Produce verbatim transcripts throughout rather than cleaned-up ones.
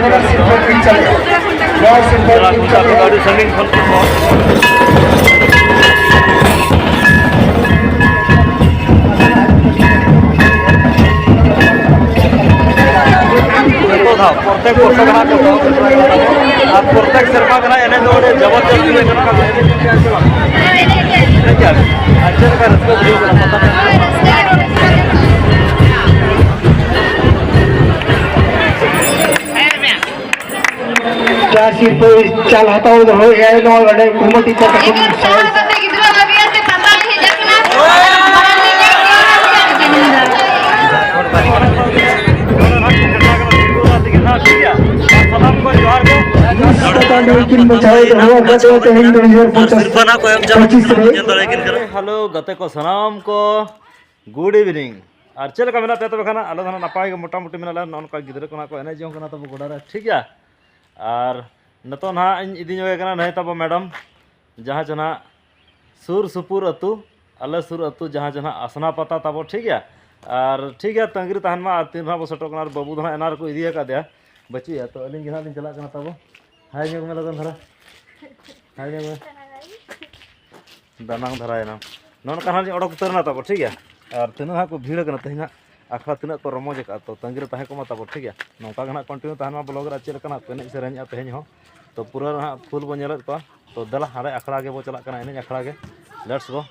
ᱱᱚᱣᱟ ᱥᱤᱨᱯᱟᱹ ᱯᱤᱱ ᱪᱟᱞᱟᱜ ᱠᱟᱱᱟ᱾ ᱱᱚᱣᱟ ᱥᱤᱨᱯᱟᱹ ᱯᱤᱱ ᱪᱟᱞᱟᱜ ᱠᱟᱱᱟ᱾ ᱟᱹᱰᱤ ᱥᱟᱺᱜᱤᱧ ᱠᱷᱚᱱ ᱠᱚ ᱡᱚᱛᱚ ᱫᱷᱟᱣ, ᱯᱨᱚᱛᱮᱠ ᱵᱚᱪᱷᱚᱨ ᱜᱮ ᱱᱟᱜ ᱡᱚᱛᱚ, ᱟᱨ ᱯᱨᱚᱛᱮᱠ ᱥᱮᱨᱢᱟ ᱜᱮ ᱱᱟᱜ ᱮᱱᱮᱡ ᱫᱚ ᱟᱹᱰᱤ ᱡᱚᱵᱚᱨᱫᱚᱥᱛᱤ ᱜᱮ ᱢᱮᱱᱟᱜᱼᱟ᱾ ᱮᱱᱮᱡ ᱜᱮᱭᱟ ᱯᱮ? ᱟᱨ ᱪᱮᱫ ᱞᱮᱠᱟ ᱨᱟᱹᱥᱠᱟᱹ ᱵᱩᱡᱷᱟᱹᱜ ᱠᱟᱱᱟ ᱯᱟᱛᱟ ᱴᱟᱺᱰᱤ ᱨᱮ? ᱡᱟᱦᱟᱸ ᱥᱤᱨᱯᱟᱹ ᱪᱟᱞ ᱦᱟᱛᱟᱣ ᱫᱚᱦᱚᱭᱮᱫᱼᱟᱭ, ᱱᱚᱣᱟ ᱱᱚᱰᱮ ᱠᱩᱢᱟᱹᱴᱤ ᱠᱚ ᱛᱟᱠᱚ ᱜᱤᱫᱽᱨᱟᱹ ᱥᱟᱶ ᱥᱟᱶᱛᱮ ᱜᱤᱫᱽᱨᱟᱹ ᱵᱟᱹᱜᱤᱭᱟᱛᱮ ᱯᱟᱛᱟ ᱨᱮ ᱦᱮᱡ ᱟᱠᱟᱱᱟ᱾ ᱥᱟᱱᱟᱢ ᱠᱚ ᱡᱚᱦᱟᱨ ᱜᱮ᱾ ᱯᱟᱛᱟ ᱱᱟᱹᱭ ᱠᱤᱱ ᱵᱟᱪᱷᱟᱣ ᱫᱚᱦᱚ ᱟᱠᱟᱫ ᱠᱚᱣᱟ ᱛᱮᱦᱮᱧ ᱫᱩ ᱦᱟᱡᱟᱨ ᱯᱚᱸᱪᱤᱥ ᱨᱮ᱾ ᱦᱮᱞᱳ ᱜᱟᱛᱮ ᱠᱚ ᱥᱟᱱᱟᱢ ᱠᱚ, ᱜᱩᱰ ᱤᱵᱷᱤᱱᱤᱝ᱾ ᱟᱨ ᱪᱮᱫ ᱞᱮᱠᱟ ᱢᱮᱱᱟᱜ ᱯᱮᱭᱟ ᱛᱚᱵᱮ ᱠᱷᱟᱱ? ᱟᱞᱮ ᱫᱚ ᱱᱟᱜ ᱱᱟᱯᱟᱭ ᱜᱮ ᱢᱚᱴᱟᱢᱩᱴᱤ ᱢᱮᱱᱟᱜ ᱞᱮᱭᱟ᱾ ᱱᱚᱜᱼᱚ ᱱᱚᱝᱠᱟ ᱜᱤᱫᱽᱨᱟᱹ ᱠᱚ ᱱᱟᱜ ᱠᱚ ᱮᱱᱮᱡ ᱡᱚᱝ ᱠᱟᱱᱟ ᱛᱟᱵᱚ ᱜᱚᱰᱟ ᱨᱮ, ᱴᱷᱤᱠ ᱜᱮᱭᱟ᱾ ᱟᱨ ᱱᱤᱛᱚᱜ ᱱᱟᱦᱟᱜ ᱤᱧ ᱤᱫᱤ ᱧᱚᱜ ᱮ ᱠᱟᱱᱟ ᱱᱟᱹᱭ ᱛᱟᱵᱚ ᱢᱮᱰᱟᱢ, ᱡᱟᱦᱟᱸ ᱪᱮ ᱱᱟᱦᱟᱜ ᱥᱩᱨ ᱥᱩᱯᱩᱨ ᱟᱹᱛᱩ, ᱟᱞᱮ ᱥᱩᱨ ᱟᱹᱛᱩ ᱡᱟᱦᱟᱸ ᱪᱮ ᱱᱟᱦᱟᱜ ᱟᱥᱱᱟ ᱯᱟᱛᱟ ᱛᱟᱵᱚ, ᱴᱷᱤᱠ ᱜᱮᱭᱟ᱾ ᱟᱨ ᱴᱷᱤᱠ ᱜᱮᱭᱟ, ᱛᱟᱺᱜᱤ ᱨᱮ ᱛᱟᱦᱮᱱ ᱢᱟ᱾ ᱟᱨ ᱛᱤᱱ ᱨᱮᱦᱟᱸᱜ ᱵᱚ ᱥᱮᱴᱮᱨᱚᱜ ᱠᱟᱱᱟ, ᱟᱨ ᱵᱟᱹᱵᱩ ᱫᱚ ᱱᱟᱦᱟᱜ ᱮᱱᱟᱱ ᱨᱮᱠᱚ ᱤᱫᱤ ᱟᱠᱟᱫᱮᱭᱟ, ᱵᱟᱹᱪᱩᱜᱼᱟ᱾ ᱛᱚ ᱟᱹᱞᱤᱧ ᱜᱮ ᱱᱟᱦᱟᱜ ᱞᱤᱧ ᱪᱟᱞᱟᱜ ᱠᱟᱱᱟ ᱛᱟᱵᱚ᱾ ᱦᱟᱭ ᱧᱚᱜ ᱢᱮ ᱞᱚᱜᱚᱱ ᱫᱷᱟᱨᱟ, ᱦᱟᱭ ᱧᱚᱜ ᱢᱮ᱾ ᱫᱟᱱᱟᱝ ᱫᱷᱟᱨᱟᱭᱮᱱᱟ᱾ ᱱᱚᱜᱼᱚ ᱱᱚᱝᱠᱟ ᱦᱟᱸᱜ ᱞᱤᱧ ᱚᱰᱚᱠ ᱩᱛᱟᱹᱨ ᱮᱱᱟ ᱛᱟᱵᱚ, ᱴᱷᱤᱠ ᱜᱮᱭᱟ᱾ ᱟᱨ ᱛᱤᱱᱟᱹᱜ ᱦᱟᱸᱜ ᱠᱚ ᱵᱷᱤᱲ ᱟᱠᱟᱱᱟ ᱛᱮᱦᱮᱧ ᱦᱟᱸᱜ, ᱟᱠᱷᱲᱟ ᱛᱤᱱᱟᱹᱜ ᱠᱚ ᱨᱚᱢᱚᱡᱽ ᱟᱠᱟᱫᱼᱟ, ᱛᱚ ᱛᱟᱺᱜᱤ ᱨᱮ ᱛᱟᱦᱮᱸ ᱠᱚᱜ ᱢᱟ ᱛᱟᱵᱚ, ᱴᱷᱤᱠ ᱜᱮᱭᱟ᱾ ᱱᱚᱝᱠᱟ ᱜᱮ ᱦᱟᱸᱜ continue ᱛᱟᱦᱮᱱ ᱢᱟ vlog ᱨᱮ, ᱪᱮᱫ ᱞᱮᱠᱟ ᱱᱟᱜ ᱠᱚ ᱮᱱᱮᱡ ᱥᱮᱨᱮᱧᱮᱫᱼᱟ ᱛᱮᱦᱮᱧ ᱦᱚᱸ᱾ ᱛᱚ ᱯᱩᱨᱟᱹ ᱦᱟᱸᱜ full ᱵᱚᱱ ᱧᱮᱞᱮᱫ ᱠᱚᱣᱟ᱾ ᱛᱚ ᱫᱮᱞᱟ ᱦᱟᱸᱰᱮ ᱟᱠᱷᱲᱟ ᱜᱮᱵᱚ ᱪᱟᱞᱟᱜ ᱠᱟᱱᱟ, ᱮᱱᱮᱡ ᱟᱠᱷᱲᱟ ᱜᱮ᱾ Let's go᱾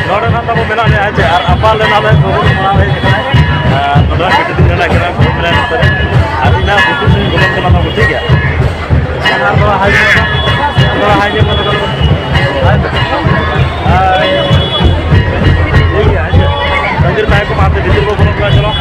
ᱱᱚᱰᱮ ᱱᱟᱜ ᱛᱟᱵᱚ ᱢᱮᱱᱟᱜ ᱞᱮᱭᱟ, ᱦᱮᱸ ᱪᱮ? ᱟᱨ ᱟᱯᱟᱞ ᱨᱮᱱᱟᱜ ᱞᱮ ᱵᱟᱹᱵᱩ ᱢᱟᱲᱟᱝ ᱦᱮᱡ ᱠᱟᱱᱟᱭ᱾ ᱟᱨ ᱠᱟᱹᱴᱤᱡ ᱫᱤᱱ ᱨᱮᱱᱟᱜ ᱠᱟᱱᱟ, ᱵᱚᱞᱚᱱ ᱠᱟᱱᱟ ᱱᱚᱛᱮ ᱨᱮ᱾ ᱟᱨ ᱤᱧ ᱦᱟᱸᱜ ᱵᱷᱤᱛᱤᱨ ᱥᱮᱫ ᱤᱧ ᱵᱚᱞᱚᱱ ᱠᱟᱱᱟ, ᱵᱟᱵᱩ, ᱴᱷᱤᱠ ᱜᱮᱭᱟ? ᱟᱨ ᱛᱷᱚᱲᱟ ᱦᱟᱭ ᱧᱚᱜ ᱢᱮ, ᱛᱷᱚᱲᱟ ᱦᱟᱭ ᱧᱚᱜ ᱢᱮ᱾ ᱟᱨ ᱴᱷᱤᱠ ᱜᱮᱭᱟ, ᱟᱪᱪᱷᱟ᱾ ᱛᱟᱺᱜᱤ ᱨᱮ ᱛᱟᱦᱮᱸ ᱠᱚᱜ ᱢᱮ, ᱦᱟᱱᱛᱮ ᱵᱷᱤᱛᱤᱨ ᱵᱚ ᱵᱚᱞᱚᱱ ᱠᱟᱱᱟ, ᱪᱚᱞᱚ᱾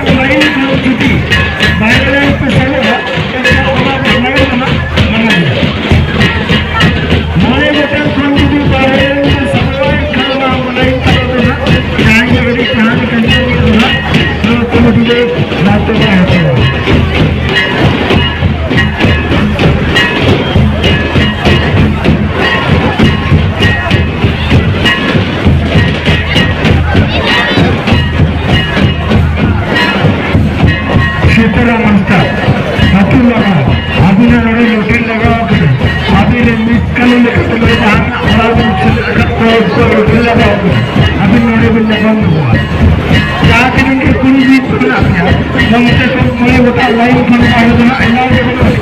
ᱢᱚᱬᱮ ᱜᱚᱴᱟᱝ ᱠᱷᱚᱱ ᱡᱩᱫᱤ ᱵᱟᱭᱨᱮ ᱞᱟᱭᱤᱱ ᱯᱮ ᱥᱟᱵᱚᱜᱼᱟ, ᱮᱱᱠᱷᱟᱱ ᱚᱱᱟ ᱫᱚ ᱞᱟᱭᱤᱱ ᱠᱟᱱᱟ, ᱢᱟᱱᱟ ᱜᱮᱭᱟ᱾ ᱢᱚᱬᱮ ᱜᱚᱴᱟᱝ ᱠᱷᱚᱱ ᱡᱩᱫᱤ ᱵᱟᱭᱨᱮ ᱞᱟᱭᱤᱱ ᱯᱮ ᱥᱟᱵᱚᱜᱼᱟ, ᱮᱱᱠᱷᱟᱱ ᱚᱱᱟ ᱞᱟᱭᱤᱱ ᱠᱟᱱᱟ ᱫᱚ ᱱᱟᱜ ᱡᱟᱦᱟᱸᱭ ᱜᱮ ᱟᱹᱰᱤ ᱡᱟᱦᱟᱸ ᱜᱮ ᱠᱟᱹᱢᱤ ᱠᱟᱱᱟ, ᱱᱚᱣᱟ ᱠᱚᱢᱤᱴᱤ ᱫᱚ ᱵᱟᱨ ᱯᱮ ᱵᱟᱭ ᱦᱟᱛᱟᱣᱟ᱾ ᱥᱤᱛᱟᱨᱟᱢ ᱦᱟᱸᱥᱫᱟ, ᱟᱹᱛᱩ ᱞᱟᱜᱟᱣ, ᱟᱹᱵᱤᱱᱟᱜ ᱱᱚᱰᱮ ᱞᱚᱴᱟᱨᱤ ᱞᱟᱜᱟᱣ ᱟᱠᱟᱱᱟ᱾ ᱟᱹᱵᱤᱱ ᱨᱮᱱ ᱢᱤᱥ ᱠᱟᱹᱢᱤ ᱞᱮᱠᱟᱛᱮ ᱱᱚᱰᱮ ᱡᱟᱦᱟᱸ ᱚᱲᱟᱜ ᱵᱤᱱ ᱥᱮᱞᱮᱫ ᱟᱠᱟᱫ ᱠᱚᱣᱟ, ᱩᱱᱠᱩᱣᱟᱜ ᱞᱚᱴᱟᱨᱤ ᱞᱟᱜᱟᱣ ᱟᱠᱟᱱᱟ᱾ ᱟᱹᱵᱤᱱ ᱱᱚᱰᱮ ᱵᱤᱱ ᱧᱟᱯᱟᱢ ᱠᱚᱣᱟ᱾ ᱡᱟᱦᱟᱸ ᱛᱤᱱᱟᱹᱜ ᱜᱮ ᱠᱩᱲᱤ ᱜᱤᱫᱽᱨᱟᱹ ᱢᱮᱱᱟᱜ ᱯᱮᱭᱟ, ᱠᱚᱢ ᱥᱮ ᱠᱚᱢ ᱢᱚᱬᱮ ᱜᱚᱴᱟᱝ ᱞᱟᱭᱤᱱ ᱠᱷᱚᱱ ᱵᱟᱦᱨᱮ ᱫᱚ ᱦᱟᱸᱜ ᱮᱞᱟᱣ ᱜᱮ ᱵᱟᱹᱱᱩᱜᱼᱟ᱾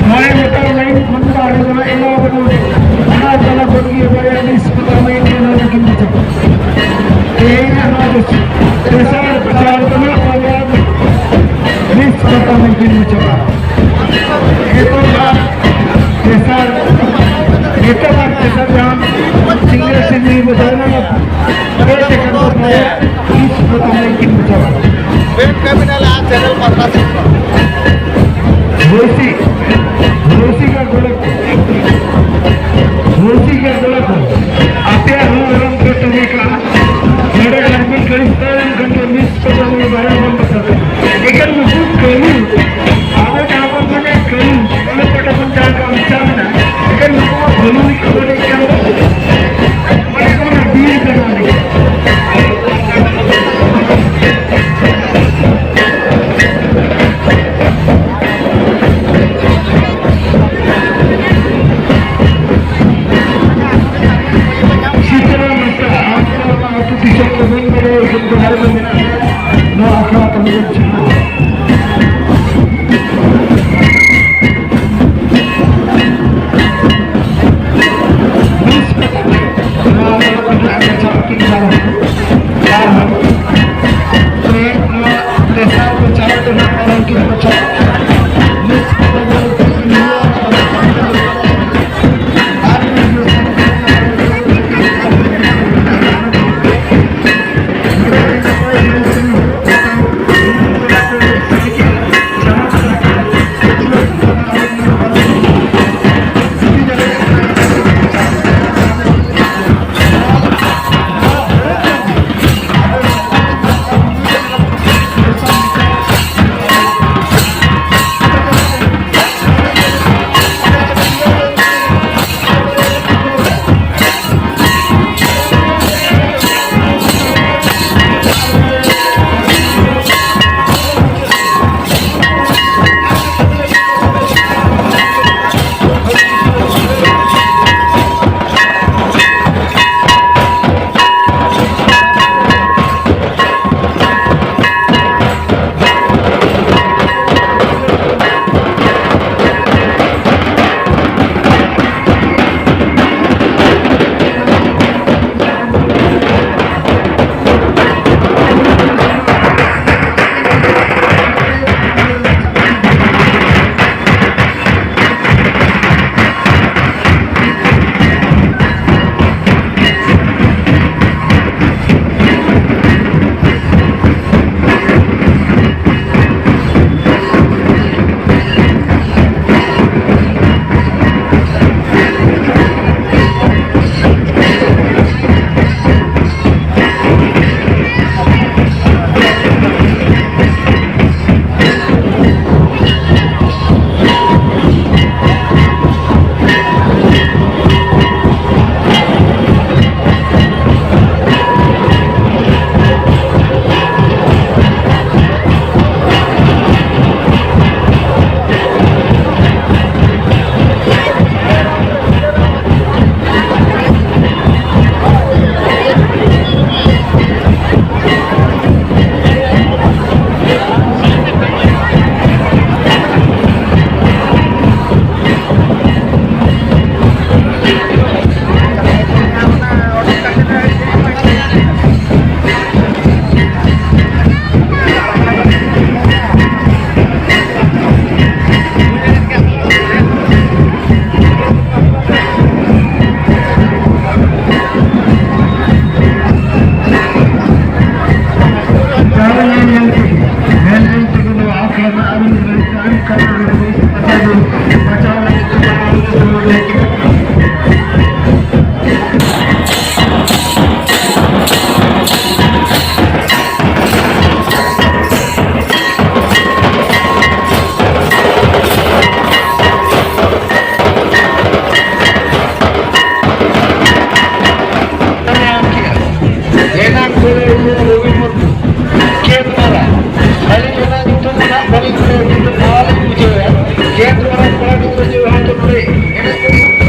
ᱢᱚᱬᱮ ᱜᱚᱴᱟᱝ ᱞᱟᱭᱤᱱ ᱠᱷᱚᱱ ᱵᱟᱦᱨᱮ ᱫᱚ ᱦᱟᱸᱜ ᱮᱞᱟᱣ ᱵᱟᱹᱱᱩᱜᱼᱟ᱾ ᱚᱱᱟ ᱛᱟᱞᱟ ᱠᱷᱚᱱ ᱜᱮ ᱵᱟᱨᱭᱟ ᱢᱤᱥ ᱠᱚ ᱛᱟᱦᱮᱸᱭᱮᱱ ᱜᱮᱭᱟ, ᱱᱚᱣᱟ ᱫᱚ ᱠᱤᱱᱛᱩ ᱪᱮᱫ? ᱛᱮᱦᱮᱧ ᱱᱚᱣᱟ ᱫᱚ ᱛᱮᱥᱟᱨ ᱯᱨᱚᱪᱟᱨ ᱠᱟᱱᱟ, ᱵᱟᱨᱭᱟ ᱢᱤᱥ ᱠᱚ ᱛᱟᱦᱮᱸᱭᱮᱱ ᱜᱮᱭᱟ᱾ ᱮᱛᱚᱦᱚᱵ ᱟᱨ ᱛᱮᱥᱟᱨ, ᱮᱛᱚᱦᱚᱵ ᱟᱨ ᱛᱮᱥᱟᱨ ᱡᱟᱦᱟᱸ ᱥᱤᱝᱜᱮᱞ ᱯᱮᱱ ᱠᱟᱹᱢᱤ ᱱᱟᱞᱮ ᱟᱨ ᱪᱮᱱᱮᱞ ᱯᱟᱦᱴᱟ ᱥᱮᱫ ᱠᱷᱚᱱ᱾ ᱨᱩᱥᱤ, ᱨᱩᱥᱤᱠᱟ ᱜᱚᱲᱚ ᱠᱚ, ᱨᱩᱥᱤᱠᱟ ᱜᱚᱲᱚ ᱠᱚ, ᱟᱯᱮᱭᱟᱜ ᱦᱚᱸ ᱚᱨᱚᱝ ᱯᱮ ᱛᱩᱢᱤ ᱠᱟᱜᱼᱟ᱾ ᱱᱚᱰᱮ ᱟᱨ ᱢᱤᱫ ᱜᱷᱟᱹᱲᱤᱡ ᱛᱟᱭᱚᱢ ᱠᱷᱟᱱ ᱫᱚ ᱢᱤᱥ ᱠᱚ ᱵᱟᱝ ᱵᱟᱲᱟᱭ ᱵᱟᱝ ᱵᱟᱛᱟᱣ ᱠᱟᱱᱟ᱾ ᱮᱠᱷᱟᱱ ᱱᱩᱠᱩ ᱠᱟᱹᱢᱤ, ᱟᱵᱚ ᱡᱟᱦᱟᱸ ᱵᱚᱱ ᱢᱮᱱᱮᱫ ᱠᱟᱹᱢᱤ, ᱚᱱᱟ ᱯᱟᱦᱴᱟ ᱠᱷᱚᱱ ᱡᱟᱦᱟᱸ ᱠᱟᱹᱢᱤ ᱪᱟᱞᱟᱜ ᱠᱟᱱᱟ, ᱮᱠᱷᱟᱱ ᱱᱩᱠᱩ ᱢᱟ ᱵᱷᱟᱹᱞᱩ ᱜᱮᱠᱚ ᱵᱟᱰᱟᱭ ᱠᱟᱱ ᱫᱚ᱾ ᱢᱟᱱᱮ ᱚᱱᱟ ᱵᱤᱨ ᱵᱮᱱᱟᱣ ᱞᱟᱹᱜᱤᱫ᱾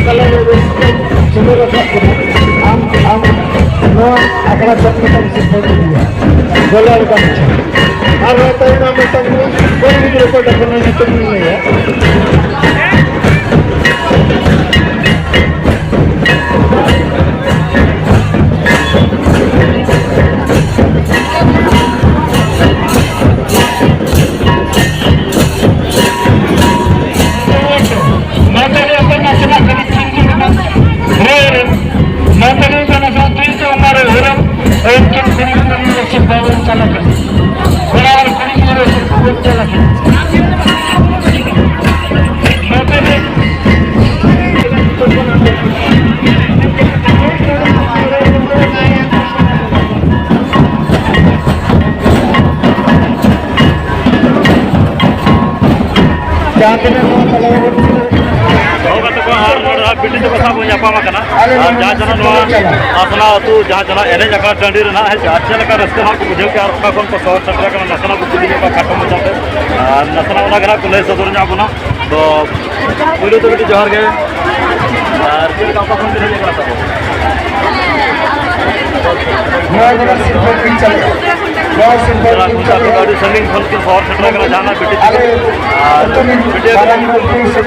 ᱛᱟᱞᱟᱨᱮ ᱨᱟᱹᱥᱠᱟᱹ ᱥᱚᱫᱚᱨ ᱟᱠᱟᱫ ᱵᱚᱱᱟ᱾ ᱟᱢ, ᱟᱢ ᱱᱚᱣᱟ ᱟᱠᱷᱲᱟ ᱥᱮᱫ ᱠᱟᱛᱮᱢ ᱥᱮᱴᱮᱨ ᱤᱫᱤᱭᱟ᱾ ᱜᱚᱞᱟᱨ ᱜᱟᱢᱪᱷᱟ᱾ ᱟᱨ ᱱᱚᱣᱟ ᱛᱟᱭᱚᱢ ᱟᱢ ᱢᱤᱫᱴᱟᱝ ᱠᱩᱲᱤ ᱜᱤᱫᱽᱨᱟᱹ ᱚᱠᱚᱭ ᱴᱟᱜ ᱠᱟᱱᱟᱭ ᱧᱩᱛᱩᱢ ᱤᱧ ᱞᱟᱹᱭᱟ᱾ ᱱᱚᱛᱮ ᱨᱮ ᱚᱠᱚᱭ ᱱᱟᱥᱮᱱᱟᱜ ᱠᱟᱹᱴᱤᱡ ᱪᱤᱱᱛᱟᱹ ᱨᱮᱱᱟᱜ ᱦᱳᱭ ᱨᱮ, ᱱᱚᱛᱮ ᱨᱮ ᱱᱟᱥᱮᱱᱟᱜ ᱪᱤᱱᱛᱟᱹ ᱚᱱᱟ ᱨᱮ ᱦᱳᱭ ᱨᱮ, ᱮᱱᱠᱷᱟᱱ ᱠᱩᱲᱤ ᱜᱤᱫᱽᱨᱟᱹ ᱱᱤᱭᱟᱹ ᱥᱤᱨᱯᱟᱹ ᱵᱚᱱ ᱪᱟᱞ ᱟᱠᱟᱱᱟ᱾ ᱠᱚᱲᱟ ᱟᱨ ᱠᱩᱲᱤ ᱜᱤᱫᱽᱨᱟᱹ ᱥᱤᱨᱯᱟᱹ ᱵᱚᱱ ᱪᱟᱞ ᱟᱠᱟᱱᱟ᱾ ᱱᱚᱛᱮ ᱨᱮ ᱡᱟᱦᱟᱸ ᱛᱤᱱᱟᱹᱜ ᱱᱚᱣᱟ ᱛᱟᱞᱟ ᱨᱮ ᱫᱚᱦᱚ ᱠᱟᱛᱮ ᱠᱚ ᱟᱨ ᱱᱚᱰᱮ ᱦᱟᱸᱜ ᱵᱤᱴᱤ ᱛᱟᱠᱚ ᱥᱟᱶ ᱵᱚᱱ ᱧᱟᱯᱟᱢ ᱟᱠᱟᱱᱟ᱾ ᱟᱨ ᱡᱟᱦᱟᱸ ᱡᱟᱦᱟᱸ ᱱᱚᱣᱟ ᱟᱥᱱᱟ ᱟᱹᱛᱩ, ᱡᱟᱦᱟᱸ ᱡᱟᱦᱟᱸ ᱮᱱᱮᱡ ᱟᱠᱷᱲᱟ ᱴᱟᱺᱰᱤ ᱨᱮᱱᱟᱜ ᱦᱮᱸ ᱥᱮ, ᱟᱨ ᱪᱮᱫ ᱞᱮᱠᱟ ᱨᱟᱹᱥᱠᱟᱹ ᱦᱟᱸᱜ ᱠᱚ ᱵᱩᱡᱷᱟᱹᱣ ᱠᱮᱜᱼᱟ, ᱟᱨ ᱚᱠᱟ ᱠᱷᱚᱱ ᱠᱚ ᱥᱚᱦᱚᱨ ᱥᱮᱴᱮᱨ ᱟᱠᱟᱱᱟ, ᱱᱟᱥᱮᱱᱟᱜ ᱵᱚ ᱠᱩᱞᱤ ᱧᱚᱜ ᱠᱚᱣᱟ ᱠᱷᱟᱴᱚ ᱢᱟᱪᱷᱟᱛᱮ᱾ ᱟᱨ ᱱᱟᱥᱮᱱᱟᱜ ᱚᱱᱟ ᱜᱮ ᱦᱟᱸᱜ ᱠᱚ ᱞᱟᱹᱭ ᱥᱚᱫᱚᱨ ᱧᱚᱜ ᱟᱵᱚᱱᱟ᱾ ᱛᱚ ᱯᱩᱭᱞᱩ ᱫᱚ ᱠᱟᱹᱴᱤᱡ ᱡᱚᱦᱟᱨ ᱜᱮ᱾ ᱟᱨ ᱪᱮᱫ ᱞᱮᱠᱟ, ᱚᱠᱟ ᱠᱷᱚᱱ ᱵᱤᱱ ᱦᱮᱡ ᱟᱠᱟᱱᱟ ᱛᱟᱵᱚ? ᱱᱚᱣᱟ ᱡᱟᱭᱜᱟ ᱥᱤᱞᱵᱷᱟᱨ ᱯᱤᱠᱪᱟᱨ, ᱱᱚᱣᱟ ᱥᱤᱞᱵᱷᱟᱨ ᱡᱟᱦᱟᱸ ᱯᱤᱠᱪᱟᱨ ᱠᱷᱚᱱ ᱟᱹᱰᱤ ᱥᱟᱺᱜᱤᱧ ᱠᱷᱚᱱ ᱠᱤᱱ ᱥᱚᱦᱚᱨ ᱥᱮᱴᱮᱨ ᱟᱠᱟᱱᱟ, ᱡᱟᱦᱟᱱᱟᱜ ᱵᱤᱴᱤ ᱟᱞᱮ ᱟᱨ ᱟᱹᱛᱩ ᱨᱤᱱ ᱵᱤᱴᱤ ᱢᱟᱨᱟᱝ ᱢᱚᱱᱛᱨᱤ ᱥᱮ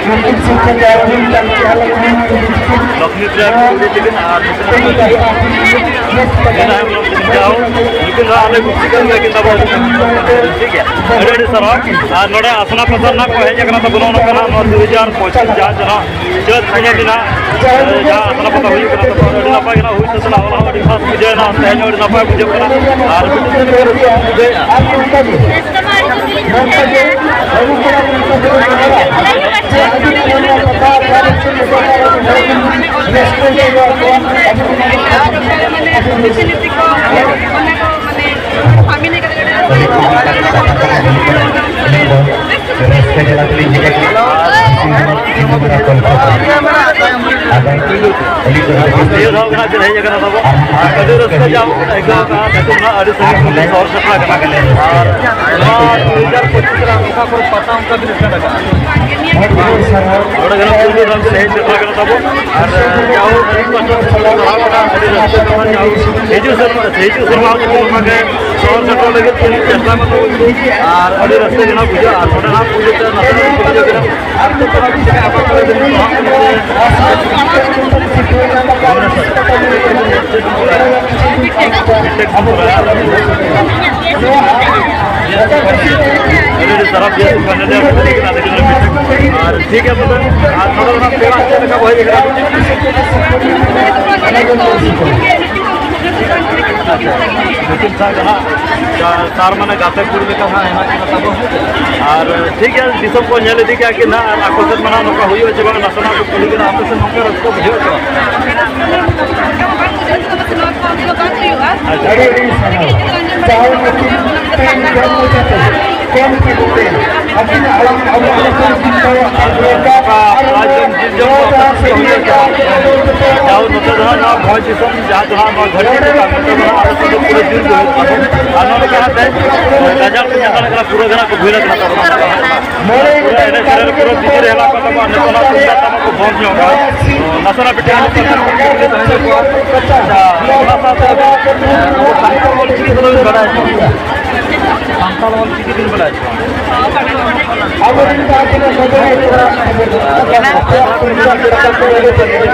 ᱱᱩᱠᱤᱱ ᱥᱤᱞᱵᱷᱟᱨ ᱡᱟᱦᱟᱸ ᱨᱤᱱ ᱠᱟᱱ ᱜᱮᱭᱟ, ᱟᱞᱮ ᱩᱱᱤ ᱞᱚᱠᱷᱢᱤ ᱯᱨᱤᱭᱟ ᱵᱤᱴᱤ ᱛᱟᱹᱠᱤᱱ ᱟᱨ ᱱᱩᱠᱤᱱ ᱫᱚ ᱦᱟᱸᱜ ᱟᱞᱮ ᱜᱩᱥᱴᱤ ᱠᱟᱱ ᱜᱮᱭᱟ ᱠᱤᱱ ᱛᱟᱵᱚ᱾ ᱴᱷᱤᱠ ᱜᱮᱭᱟ, ᱟᱹᱰᱤ ᱟᱹᱰᱤ ᱥᱟᱨᱦᱟᱣ᱾ ᱟᱨ ᱱᱚᱰᱮ ᱟᱥᱱᱟ ᱯᱟᱛᱟ ᱨᱮᱱᱟᱜ ᱠᱚ ᱦᱮᱡ ᱟᱠᱟᱱᱟ ᱛᱟᱵᱚᱱᱟ, ᱱᱚᱝᱠᱟ ᱱᱟᱜ ᱱᱚᱣᱟ ᱫᱩ ᱦᱟᱡᱟᱨ ᱯᱚᱸᱪᱤᱥ ᱡᱟᱦᱟᱸ ᱡᱟᱦᱟᱸ ᱪᱟᱹᱛ ᱠᱩᱱᱟᱹᱢᱤ ᱨᱮᱱᱟᱜ, ᱮ, ᱡᱟᱦᱟᱸ ᱟᱥᱱᱟ ᱯᱟᱛᱟ ᱦᱩᱭᱩᱜ ᱠᱟᱱᱟ, ᱛᱚ ᱟᱹᱰᱤ ᱱᱟᱯᱟᱭ ᱜᱮ ᱱᱟᱜ ᱦᱩᱭ ᱥᱟᱹᱛ ᱮᱱᱟ, ᱦᱚᱞᱟ ᱦᱚᱸ ᱟᱹᱰᱤ ᱠᱷᱟᱥ ᱵᱩᱡᱷᱟᱹᱣ ᱮᱱᱟ, ᱛᱮᱦᱮᱧ ᱦᱚᱸ ᱟᱹᱰᱤ ᱱᱟᱯᱟᱭ ᱵᱩᱡᱷᱟᱹᱜ ᱠᱟᱱᱟ᱾ ᱟᱨ ᱢᱤᱫᱴᱮᱱ ᱪᱮᱫ ᱞᱮᱠᱟ ᱨᱟᱹᱥᱠᱟᱹ ᱵᱩᱡᱷᱟᱹᱣᱮᱫᱼᱟ? ᱨᱟᱹᱥᱠᱟᱹ ᱡᱟᱞᱟ ᱛᱮᱞᱤᱧ ᱦᱮᱡ ᱟᱠᱟᱱᱟ᱾ ᱱᱤᱭᱟᱹ ᱫᱷᱟᱣ ᱜᱮ ᱦᱟᱸᱜ ᱵᱤᱱ ᱦᱮᱡ ᱟᱠᱟᱱᱟ ᱛᱟᱵᱚ, ᱟᱨ ᱟᱹᱰᱤ ᱨᱟᱹᱥᱠᱟᱹ ᱡᱟᱦᱟᱸ ᱵᱚᱱ ᱟᱹᱭᱠᱟᱹᱣ ᱠᱟᱜᱼᱟ, ᱠᱟᱹᱴᱤᱡ ᱱᱟᱜ ᱟᱹᱰᱤ ᱥᱟᱺᱜᱤᱧ ᱠᱷᱚᱱ ᱵᱤᱱ ᱥᱚᱦᱚᱨ ᱥᱮᱴᱮᱨ ᱟᱠᱟᱱᱟ᱾ ᱟᱨ ᱱᱚᱣᱟ ᱫᱩ ᱦᱟᱡᱟᱨ ᱯᱚᱸᱪᱤᱥ ᱨᱮ ᱚᱠᱟ ᱠᱚᱨᱮ ᱯᱟᱛᱟ ᱚᱱᱠᱟ ᱵᱤᱱ ᱮᱴᱮᱱᱰ ᱟᱠᱟᱫᱼᱟ? ᱱᱚᱰᱮ ᱜᱮ ᱱᱟᱜ ᱯᱩᱭᱞᱩ ᱫᱷᱟᱣ ᱵᱤᱱ ᱦᱮᱡ ᱥᱮᱴᱮᱨ ᱟᱠᱟᱱᱟ ᱛᱟᱵᱚ, ᱟᱨ ᱡᱟᱦᱳ ᱟᱹᱞᱤᱧ ᱯᱟᱦᱴᱟ ᱥᱮᱫ ᱠᱷᱚᱱ ᱥᱟᱨᱦᱟᱣ ᱠᱟᱱᱟ, ᱟᱹᱰᱤ ᱨᱟᱹᱥᱠᱟᱹ ᱠᱟᱱᱟ᱾ ᱡᱟᱦᱳ ᱦᱤᱡᱩᱜ ᱥᱮᱨᱢᱟ, ᱦᱤᱡᱩᱜ ᱥᱮᱨᱢᱟ ᱦᱚᱸ ᱡᱩᱫᱤ ᱚᱱᱠᱟ ᱜᱮ ᱥᱚᱦᱚᱨ ᱥᱮᱴᱮᱨ ᱞᱟᱹᱜᱤᱫ ᱵᱚᱱ ᱪᱮᱥᱴᱟ ᱢᱟ ᱛᱟᱵᱚᱱ, ᱟᱨ ᱟᱹᱰᱤ ᱨᱟᱹᱥᱠᱟᱹ ᱜᱮ ᱱᱟᱜ ᱵᱩᱡᱷᱟᱹᱜᱼᱟ᱾ ᱟᱨ ᱱᱚᱰᱮ ᱱᱟᱜ ᱯᱩᱭᱞᱩ ᱛᱮ ᱱᱟᱥᱮ ᱱᱟᱜ ᱵᱩᱡᱷᱟᱹᱣ ᱠᱮᱫᱟ᱾ ᱟᱨ ᱛᱚ ᱛᱷᱚᱲᱟ ᱵᱤᱱ ᱪᱮᱠᱟ ᱟᱯᱟ ᱠᱚᱨᱮ ᱵᱤᱱ ᱯᱟᱲᱦᱟᱜ ᱠᱟᱱᱟ ᱥᱮ? ᱟᱹᱰᱤ ᱟᱹᱰᱤ ᱥᱟᱨᱦᱟᱣ ᱜᱮ, ᱟᱨ ᱴᱷᱤᱠ ᱜᱮᱭᱟ ᱛᱚᱵᱮ, ᱟᱨ ᱱᱚᱰᱮ ᱚᱱᱟ ᱯᱮᱲᱟ ᱪᱮᱫ ᱞᱮᱠᱟ ᱠᱚ ᱦᱮᱡ ᱟᱠᱟᱱᱟ? ᱟᱪᱪᱷᱟ, ᱧᱩᱛᱩᱢ ᱥᱟᱶ ᱡᱟᱦᱟᱸ ᱛᱟ-, ᱛᱟᱨ ᱢᱟᱱᱮ ᱜᱟᱛᱮ ᱠᱩᱲᱤ ᱞᱮᱠᱟ ᱦᱟᱸᱜ ᱦᱮᱱᱟᱜ ᱠᱤᱱᱟ ᱛᱟᱵᱚ᱾ ᱟᱨ ᱴᱷᱤᱠ ᱜᱮᱭᱟ, ᱫᱤᱥᱚᱢ ᱠᱚ ᱧᱮᱞ ᱤᱫᱤ ᱠᱮᱜᱼᱟ ᱠᱤᱱ ᱦᱟᱸᱜ, ᱟᱨ ᱟᱠᱚ ᱥᱮᱫ ᱢᱟ ᱱᱟᱦᱟᱜ ᱱᱚᱝᱠᱟ ᱦᱩᱭᱩᱜᱼᱟ ᱪᱮ ᱵᱟᱝ, ᱱᱟᱥᱮᱱᱟᱜ ᱠᱚ ᱠᱩᱞᱤ ᱠᱟᱱᱟ, ᱟᱯᱮ ᱥᱮᱫ ᱱᱚᱝᱠᱟ ᱨᱟᱹᱥᱠᱟᱹ ᱵᱩᱡᱷᱟᱹᱜᱼᱟ ᱪᱮ ᱵᱟᱝ? ᱟᱪᱪᱷᱟ᱾ ᱟᱹᱰᱤ ᱟᱹᱰᱤ ᱥᱟᱨᱦᱟᱣ᱾ ᱡᱟᱦᱟᱸ ᱱᱩᱠᱤᱱ ᱛᱮᱦᱮᱧ ᱡᱚᱱᱢᱚ ᱡᱟᱛᱮ ᱠᱚᱢ ᱛᱮᱜᱮ ᱛᱮ ᱟᱹᱠᱤᱱᱟᱜ ᱟᱲᱟᱝ ᱟᱵᱚ ᱟᱞᱚ ᱠᱚ ᱪᱤᱱᱛᱟᱹᱣᱟ᱾ ᱟᱨ ᱱᱚᱝᱠᱟ ᱟᱨ ᱱᱚᱣᱟ ᱡᱚᱢ ᱡᱤᱞ ᱡᱚᱢ ᱱᱚᱣᱟ ᱫᱚ ᱫᱟᱜ ᱟᱯᱮ ᱥᱮᱫ ᱥᱮᱫ ᱦᱩᱭᱩᱜᱼᱟ ᱪᱮ ᱵᱟᱝ? ᱡᱟᱦᱟᱸ ᱱᱚᱛᱮ ᱫᱚ ᱦᱟᱸᱜ ᱱᱚᱣᱟ ᱵᱷᱚᱸᱡᱽ ᱫᱤᱥᱚᱢ ᱡᱟᱦᱟᱸ ᱫᱚ ᱦᱟᱸᱜ ᱱᱚᱣᱟ ᱜᱷᱟᱹᱴᱤ ᱠᱚ ᱢᱮᱛᱟᱜᱼᱟ, ᱱᱚᱛᱮ ᱫᱚ ᱦᱟᱸᱜ ᱟᱞᱮ ᱥᱮᱫ ᱫᱚ ᱯᱩᱨᱟᱹ ᱡᱳᱨ ᱜᱮ ᱦᱩᱭᱩᱜ ᱠᱟᱱᱟ᱾ ᱟᱨ ᱱᱚᱰᱮ ᱫᱚ ᱦᱟᱸᱜ ᱛᱮ ᱜᱟᱡᱟᱲ ᱠᱚ ᱧᱮᱞ ᱫᱟᱲᱮᱭᱟᱜ ᱠᱟᱱᱟ, ᱯᱩᱨᱟᱹ ᱜᱮ ᱦᱟᱸᱜ ᱠᱚ ᱵᱷᱤᱲ ᱟᱠᱟᱱᱟ ᱛᱟᱵᱚᱱᱟ᱾ ᱯᱩᱨᱟᱹ ᱮᱱᱮᱡ ᱥᱮᱨᱮᱧ ᱨᱮ ᱯᱩᱨᱟᱹ ᱵᱤᱡᱤ ᱨᱮ ᱦᱮᱱᱟᱜ ᱠᱚᱣᱟ ᱛᱟᱵᱚᱱᱟ᱾ ᱱᱤᱛᱚᱜ ᱱᱟᱜ ᱛᱩᱢᱫᱟᱜ ᱴᱟᱢᱟᱠ ᱠᱚ ᱵᱚᱱᱫ ᱧᱚᱜ ᱠᱟᱜᱼᱟ᱾ ᱱᱟᱥᱮᱱᱟᱜ ᱵᱤᱴᱤ ᱛᱟᱦᱮᱸ ᱧᱚᱜ ᱠᱚᱣᱟ᱾ ᱟᱪᱪᱷᱟ, ᱚᱱᱟ ᱥᱟᱶᱛᱮ ᱟᱵᱚ ᱥᱟᱱᱛᱟᱲ ᱚᱞ ᱪᱤᱠᱤ ᱠᱚᱫᱚ ᱵᱤᱱ ᱵᱟᱲᱟᱭᱟ ᱥᱮ ᱵᱟᱝ? ᱥᱟᱱᱛᱟᱲ ᱚᱞ ᱪᱤᱠᱤ ᱵᱤᱱ ᱵᱟᱲᱟᱭᱟ ᱥᱮ ᱵᱟᱝ? ᱟᱵᱚᱨᱮᱱ ᱡᱟᱦᱟᱸ ᱛᱤᱱᱟᱹᱜ ᱱᱚᱰᱮ ᱦᱮᱡ ᱠᱚᱲᱟ ᱠᱚ ᱛᱩᱢᱫᱟᱜ ᱴᱟᱢᱟᱠ ᱠᱚ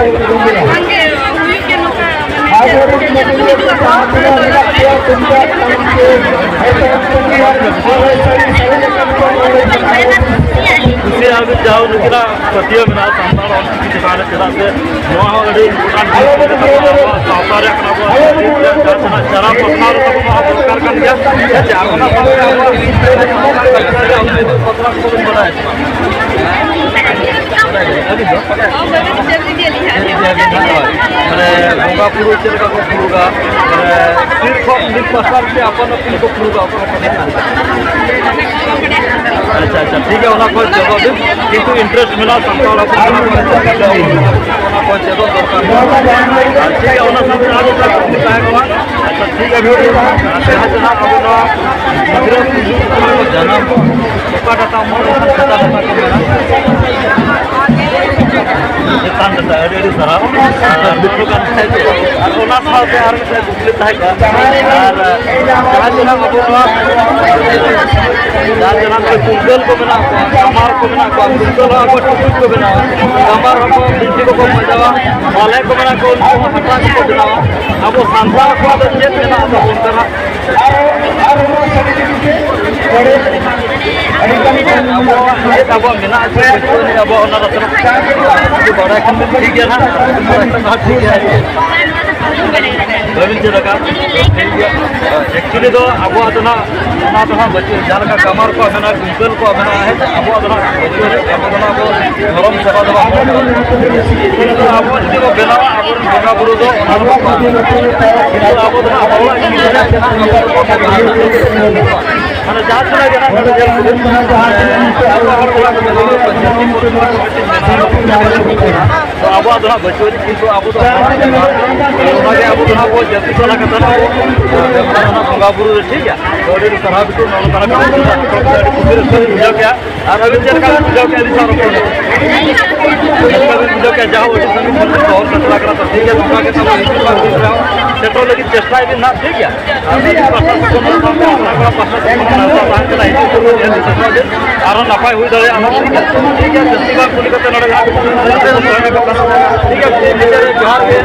ᱵᱟᱝᱜᱮ, ᱦᱩᱭᱩᱜ ᱜᱮᱭᱟ ᱱᱚᱝᱠᱟ, ᱢᱟᱱᱮ ᱟᱵᱚᱨᱮᱱ ᱱᱚᱰᱮ ᱡᱟᱦᱟᱸ ᱛᱤᱱᱟᱹᱜ ᱢᱮᱱᱟᱜ ᱯᱮᱭᱟ, ᱛᱩᱢᱫᱟᱜ ᱴᱟᱢᱟᱠ ᱠᱚ ᱦᱚᱭᱛᱳ ᱠᱩᱥᱤᱭᱟᱜ ᱵᱤᱱ, ᱡᱟᱦᱳ ᱱᱩᱠᱤᱱᱟᱜ ᱯᱟᱹᱛᱭᱟᱹᱣ ᱢᱮᱱᱟᱜᱼᱟ ᱥᱟᱱᱛᱟᱲ ᱚᱞ ᱪᱤᱠᱤ ᱪᱮᱛᱟᱱ ᱨᱮ, ᱪᱮᱫᱟᱜ ᱥᱮ ᱱᱚᱣᱟ ᱦᱚᱸ ᱟᱹᱰᱤ important ᱡᱤᱱᱤᱥ ᱠᱟᱱ ᱛᱟᱵᱚᱱᱟ, ᱟᱵᱚᱣᱟᱜ ᱥᱟᱶᱛᱟ ᱨᱮᱭᱟᱜ ᱠᱟᱱᱟ, ᱟᱵᱚᱣᱟᱜ ᱡᱟᱦᱟᱸ ᱛᱤᱱᱟᱹᱜ ᱪᱟᱨᱟ ᱯᱟᱥᱱᱟᱣ ᱨᱮ ᱛᱟᱵᱚᱱ ᱱᱚᱣᱟ ᱫᱚᱨᱠᱟᱨ ᱠᱟᱱ ᱜᱮᱭᱟ᱾ ᱦᱮᱸ ᱥᱮ? ᱟᱨ ᱚᱱᱟ ᱥᱟᱶᱛᱮ ᱟᱵᱚᱣᱟᱜ ᱯᱟᱛᱲᱟ ᱠᱚᱵᱚᱱ ᱵᱟᱲᱟᱭᱟ ᱥᱮ ᱵᱟᱝ? ᱢᱟᱱᱮ ᱵᱚᱸᱜᱟ ᱵᱩᱨᱩ ᱪᱮᱫ ᱞᱮᱠᱟ ᱠᱚ ᱯᱷᱩᱲᱩᱜᱟ, ᱢᱟᱱᱮ ᱥᱤᱨ ᱠᱷᱚᱱ ᱢᱤᱫ ᱯᱟᱥᱴᱟ ᱨᱮ ᱟᱯᱟᱱ ᱟᱹᱯᱤᱱ ᱠᱚ ᱯᱷᱩᱲᱩᱜᱟ, ᱚᱠᱟ ᱞᱮᱠᱟ ᱢᱮᱱᱟᱜᱼᱟ? ᱟᱪᱪᱷᱟ, ᱟᱪᱪᱷᱟ, ᱴᱷᱤᱠ ᱜᱮᱭᱟ, ᱚᱱᱟ ᱠᱚ ᱡᱚᱵᱟᱵ ᱫᱤᱱ, ᱠᱤᱱᱛᱩ interest ᱢᱮᱱᱟᱜᱼᱟ ᱥᱟᱱᱛᱟᱲ ᱦᱚᱯᱚᱱ ᱠᱚᱣᱟᱜ, ᱚᱱᱟ ᱪᱮᱫᱚᱜ ᱫᱚᱨᱠᱟᱨ᱾ ᱟᱨ ᱴᱷᱤᱠ ᱜᱮᱭᱟ, ᱚᱱᱟ ᱥᱟᱶᱛᱮ ᱟᱨ ᱢᱤᱫᱴᱟᱝ ᱠᱩᱠᱞᱤ ᱛᱟᱦᱮᱸ ᱠᱟᱱᱟ᱾ ᱟᱪᱪᱷᱟ, ᱴᱷᱤᱠ ᱜᱮᱭᱟ, ᱟᱨ ᱡᱟᱦᱟᱸ, ᱡᱟᱦᱟᱸ ᱟᱵᱚ ᱱᱚᱣᱟ ᱜᱤᱫᱽᱨᱟᱹ ᱠᱚ ᱡᱟᱱᱟᱢ, ᱚᱠᱟ ᱰᱟᱴᱟ ᱚᱢᱚᱱ ᱞᱮᱱᱠᱷᱟᱱ ᱥᱮᱛᱟ ᱰᱟᱴᱟ ᱠᱚ ᱢᱮᱱᱟ? ᱪᱮᱛᱟᱱ ᱰᱟᱴᱟ, ᱟᱹᱰᱤ ᱟᱹᱰᱤ ᱥᱟᱨᱦᱟᱣ᱾ ᱟᱨ ᱱᱤᱛᱚᱜ ᱜᱟᱱ ᱛᱟᱦᱮᱸ ᱠᱚᱜᱼᱟ᱾ ᱟᱨ ᱚᱱᱟ ᱥᱟᱶᱛᱮ ᱟᱨ ᱢᱤᱫᱴᱟᱝ ᱠᱩᱠᱞᱤ ᱛᱟᱦᱮᱸ ᱠᱚᱜᱼᱟ᱾ ᱟᱨ ᱡᱟᱦᱟᱸ ᱛᱤᱱᱟᱹᱜ ᱟᱵᱚ ᱱᱚᱣᱟ, ᱡᱟᱦᱟᱸ ᱛᱤᱱᱟᱹᱜ ᱱᱚᱰᱮ ᱠᱩᱝᱠᱟᱹᱞ ᱠᱚ ᱢᱮᱱᱟᱜ ᱠᱚᱣᱟ, ᱠᱟᱢᱟᱨ ᱠᱚ ᱢᱮᱱᱟᱜ ᱠᱚᱣᱟ, ᱠᱩᱝᱠᱟᱹᱞ ᱦᱚᱸ ᱟᱵᱚ ᱴᱩᱠᱩᱡ ᱠᱚ ᱵᱮᱱᱟᱣᱟ, ᱠᱟᱢᱟᱨ ᱦᱚᱸᱠᱚ ᱵᱤᱱᱴᱷᱤ ᱠᱚᱠᱚ ᱵᱟᱡᱟᱣᱟ, ᱵᱟᱞᱮ ᱠᱚ ᱢᱮᱱᱟᱜ ᱠᱚᱣᱟ, ᱩᱱᱠᱩ ᱦᱚᱸ ᱦᱟᱴᱟᱜ ᱠᱚᱠᱚ ᱵᱮᱱᱟᱣᱟ᱾ ᱟᱵᱚ ᱥᱟᱱᱛᱟᱲ ᱠᱚᱣᱟᱜ ᱫᱚ ᱪᱮᱫ ᱢᱮᱱᱟᱜ ᱛᱟᱵᱚᱱ ᱠᱟᱱᱟ? ᱟᱵᱚᱣᱟᱜ ᱪᱮᱫ ᱟᱵᱚᱣᱟᱜ ᱢᱮᱱᱟᱜᱼᱟ ᱥᱮ ᱵᱟᱹᱪᱩᱜ ᱟᱹᱱᱤᱡ ᱟᱵᱚᱣᱟᱜ ᱚᱱᱟ ᱫᱚ ᱡᱩᱫᱤ ᱵᱟᱲᱟᱭ ᱠᱷᱟᱱ ᱵᱤᱱ ᱴᱷᱤᱠ ᱜᱮᱭᱟ ᱱᱟᱦᱟᱜ, ᱵᱟᱲᱟᱭ ᱠᱷᱟᱱ ᱫᱚ ᱦᱟᱸᱜ ᱴᱷᱤᱠ ᱜᱮᱭᱟ᱾ ᱵᱟᱹᱵᱤᱱ ᱪᱮᱫ ᱟᱠᱟᱫ? ᱴᱷᱤᱠ ᱜᱮᱭᱟ᱾ Actually ᱫᱚ ᱟᱵᱚᱣᱟᱜ ᱫᱚ ᱱᱟᱦᱟᱜ ᱚᱱᱟ ᱫᱚ ᱱᱟᱦᱟᱜ ᱵᱟᱹᱪᱩᱜ, ᱡᱟᱦᱟᱸ ᱞᱮᱠᱟ ᱠᱟᱢᱟᱨ ᱠᱚᱣᱟᱜ ᱢᱮᱱᱟᱜᱼᱟ, ᱠᱩᱝᱠᱟᱹᱞ ᱠᱚᱣᱟᱜ ᱢᱮᱱᱟᱜᱼᱟ, ᱦᱮᱸ ᱥᱮ? ᱟᱵᱚᱣᱟᱜ ᱫᱚ ᱱᱟᱦᱟᱜ ᱵᱟᱹᱪᱩᱜ ᱟᱹᱱᱤᱡ, ᱟᱵᱚ ᱫᱚ ᱱᱟᱦᱟᱜ ᱟᱵᱚ ᱫᱷᱚᱨᱚᱢ ᱥᱮᱵᱟ ᱫᱚ ᱵᱟᱝ ᱦᱩᱭᱩᱜ ᱛᱟᱵᱚᱱᱟ᱾ ᱠᱤᱱᱛᱩ ᱟᱵᱚ ᱡᱩᱫᱤ ᱵᱚ ᱵᱮᱱᱟᱣᱟ, ᱟᱵᱚᱨᱮᱱ ᱵᱚᱸᱜᱟ ᱵᱩᱨᱩ ᱫᱚ ᱚᱱᱟ ᱫᱚ ᱵᱟᱝ᱾ ᱠᱤᱱᱛᱩ ᱟᱵᱚ ᱫᱚ ᱱᱟᱦᱟᱜ ᱦᱚᱲᱟᱜ ᱡᱤᱱᱤᱥ ᱨᱮᱱᱟᱜ ᱡᱟᱦᱟᱸ ᱟᱵᱚ ᱫᱚ ᱵᱚᱱ ᱵᱮᱱᱟᱣᱟ᱾ ᱢᱟᱱᱮ ᱡᱟᱦᱟᱸ ᱛᱤᱱᱟᱹᱜ ᱜᱮ ᱱᱟᱦᱟᱜ ᱱᱚᱰᱮ ᱧᱮᱞ ᱠᱚᱵᱤᱱ, ᱟᱵᱚ ᱦᱚᱲ ᱠᱚᱲᱟ ᱠᱚ ᱵᱮᱱᱟᱣᱟ, ᱛᱚ ᱟᱵᱚᱣᱟᱜ ᱫᱚ ᱱᱟᱦᱟᱜ ᱵᱟᱹᱪᱩᱜ ᱟᱹᱱᱤᱡ, ᱠᱤᱱᱛᱩ ᱟᱵᱚ ᱫᱚ ᱚᱱᱟᱜᱮ ᱟᱵᱚ ᱫᱚ ᱱᱟᱦᱟᱜ ᱵᱚ ᱡᱟᱹᱛᱤ ᱥᱟᱞᱟ ᱠᱟᱛᱮ ᱱᱟᱦᱟᱜ ᱵᱚ ᱵᱚᱸᱜᱟ ᱵᱩᱨᱩ ᱨᱮ, ᱴᱷᱤᱠ ᱜᱮᱭᱟ? ᱛᱚ ᱟᱹᱰᱤ ᱟᱹᱰᱤ ᱥᱟᱨᱦᱟᱣ ᱵᱤᱴᱩ, ᱱᱚᱜᱼᱚ ᱱᱚᱝᱠᱟᱱᱟᱜ ᱠᱟᱹᱢᱤ ᱠᱚ ᱟᱹᱰᱤ ᱠᱩᱥᱤ ᱨᱟᱹᱥᱠᱟᱹ ᱞᱤᱧ ᱵᱩᱡᱷᱟᱹᱣ ᱠᱮᱜᱼᱟ᱾ ᱟᱨ ᱟᱹᱵᱤᱱ ᱪᱮᱫ ᱞᱮᱠᱟ ᱵᱤᱱ ᱵᱩᱡᱷᱟᱹᱣ ᱠᱮᱜᱼᱟ ᱟᱹᱞᱤᱧ ᱥᱟᱶ ᱨᱚᱯᱚᱲ ᱠᱟᱛᱮ? ᱪᱮᱫ ᱞᱮᱠᱟ ᱵᱤᱱ ᱵᱩᱡᱷᱟᱹᱣ ᱠᱮᱜᱼᱟ? ᱡᱟᱦᱟᱸ ᱟᱹᱰᱤ ᱥᱟᱺᱜᱤᱧ ᱠᱷᱚᱱ ᱵᱤᱱ ᱥᱚᱦᱚᱨ ᱥᱮᱴᱮᱨ ᱟᱠᱟᱱᱟ, ᱛᱚ ᱴᱷᱤᱠ ᱜᱮᱭᱟ, ᱱᱚᱝᱠᱟ ᱜᱮ ᱛᱟᱵᱚᱱ ᱦᱤᱡᱩᱜ ᱠᱟᱱ ᱫᱤᱱ ᱨᱮᱦᱚᱸ ᱥᱮᱴᱮᱨ ᱞᱟᱹᱜᱤᱫ ᱪᱮᱥᱴᱟᱭ ᱵᱤᱱ ᱱᱟᱦᱟᱜ, ᱴᱷᱤᱠ ᱜᱮᱭᱟ? ᱟᱨ ᱟᱹᱞᱤᱧ ᱯᱟᱦᱴᱟ ᱥᱮᱫ ᱠᱷᱚᱱ ᱫᱚ ᱥᱟᱶᱛᱮ ᱟᱯᱱᱟᱨ ᱠᱚᱣᱟᱜ ᱯᱟᱦᱴᱟ ᱥᱮᱫ ᱠᱷᱚᱱ ᱦᱚᱸ ᱱᱮᱣᱛᱟ ᱛᱟᱦᱮᱱ ᱠᱟᱱᱟ, ᱦᱤᱡᱩᱜ ᱛᱟᱵᱚᱱ ᱵᱤᱱ, ᱥᱮᱴᱮᱨᱚᱜ ᱵᱤᱱ᱾ ᱟᱨᱦᱚᱸ ᱱᱟᱯᱟᱭ ᱦᱩᱭ ᱫᱟᱲᱮᱭᱟᱜᱼᱟ, ᱚᱱᱟ ᱴᱷᱤᱠ ᱜᱮᱭᱟ, ᱴᱷᱤᱠ ᱜᱮᱭᱟ, ᱡᱟᱹᱥᱛᱤ ᱵᱟᱝ ᱠᱩᱞᱤ ᱠᱟᱛᱮ ᱱᱚᱰᱮ ᱜᱮ ᱦᱟᱸᱜ ᱴᱷᱤᱠ ᱜᱮᱭᱟ, ᱡᱚᱦᱟᱨ ᱜᱮ᱾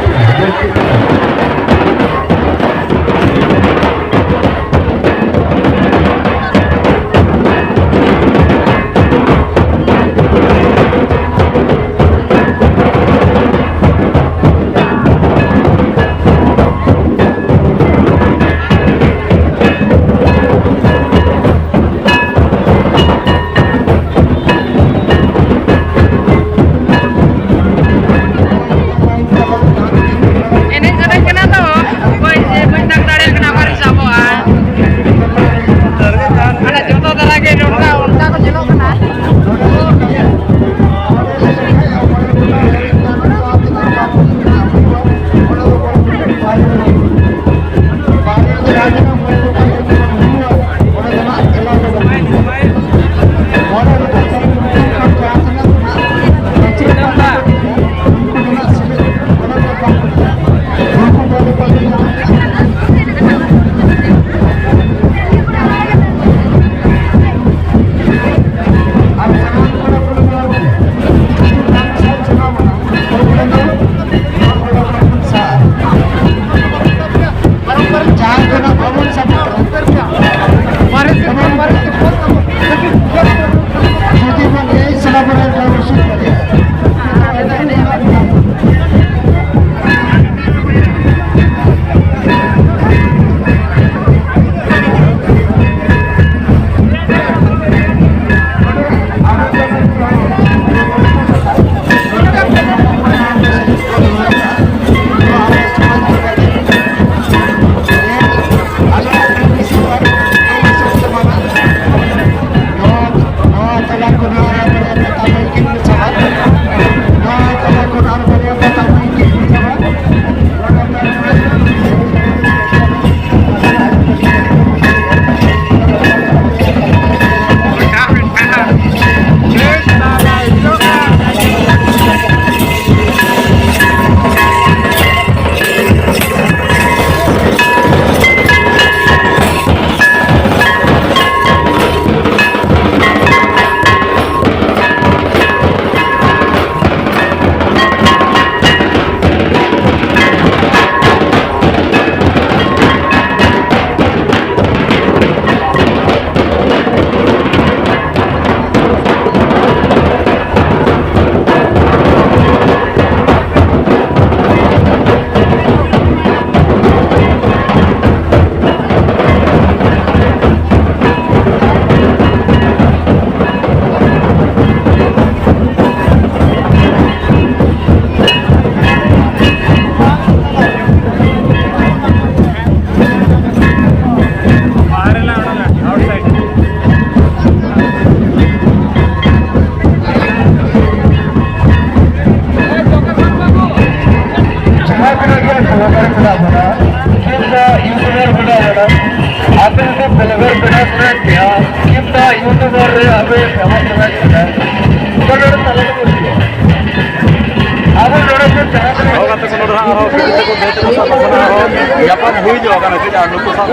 ᱧᱟᱯᱟᱢ ᱦᱩᱭ ᱧᱚᱜ ᱟᱠᱟᱱᱟ, ᱪᱮᱫᱟᱜ ᱱᱩᱠᱩ ᱥᱟᱶ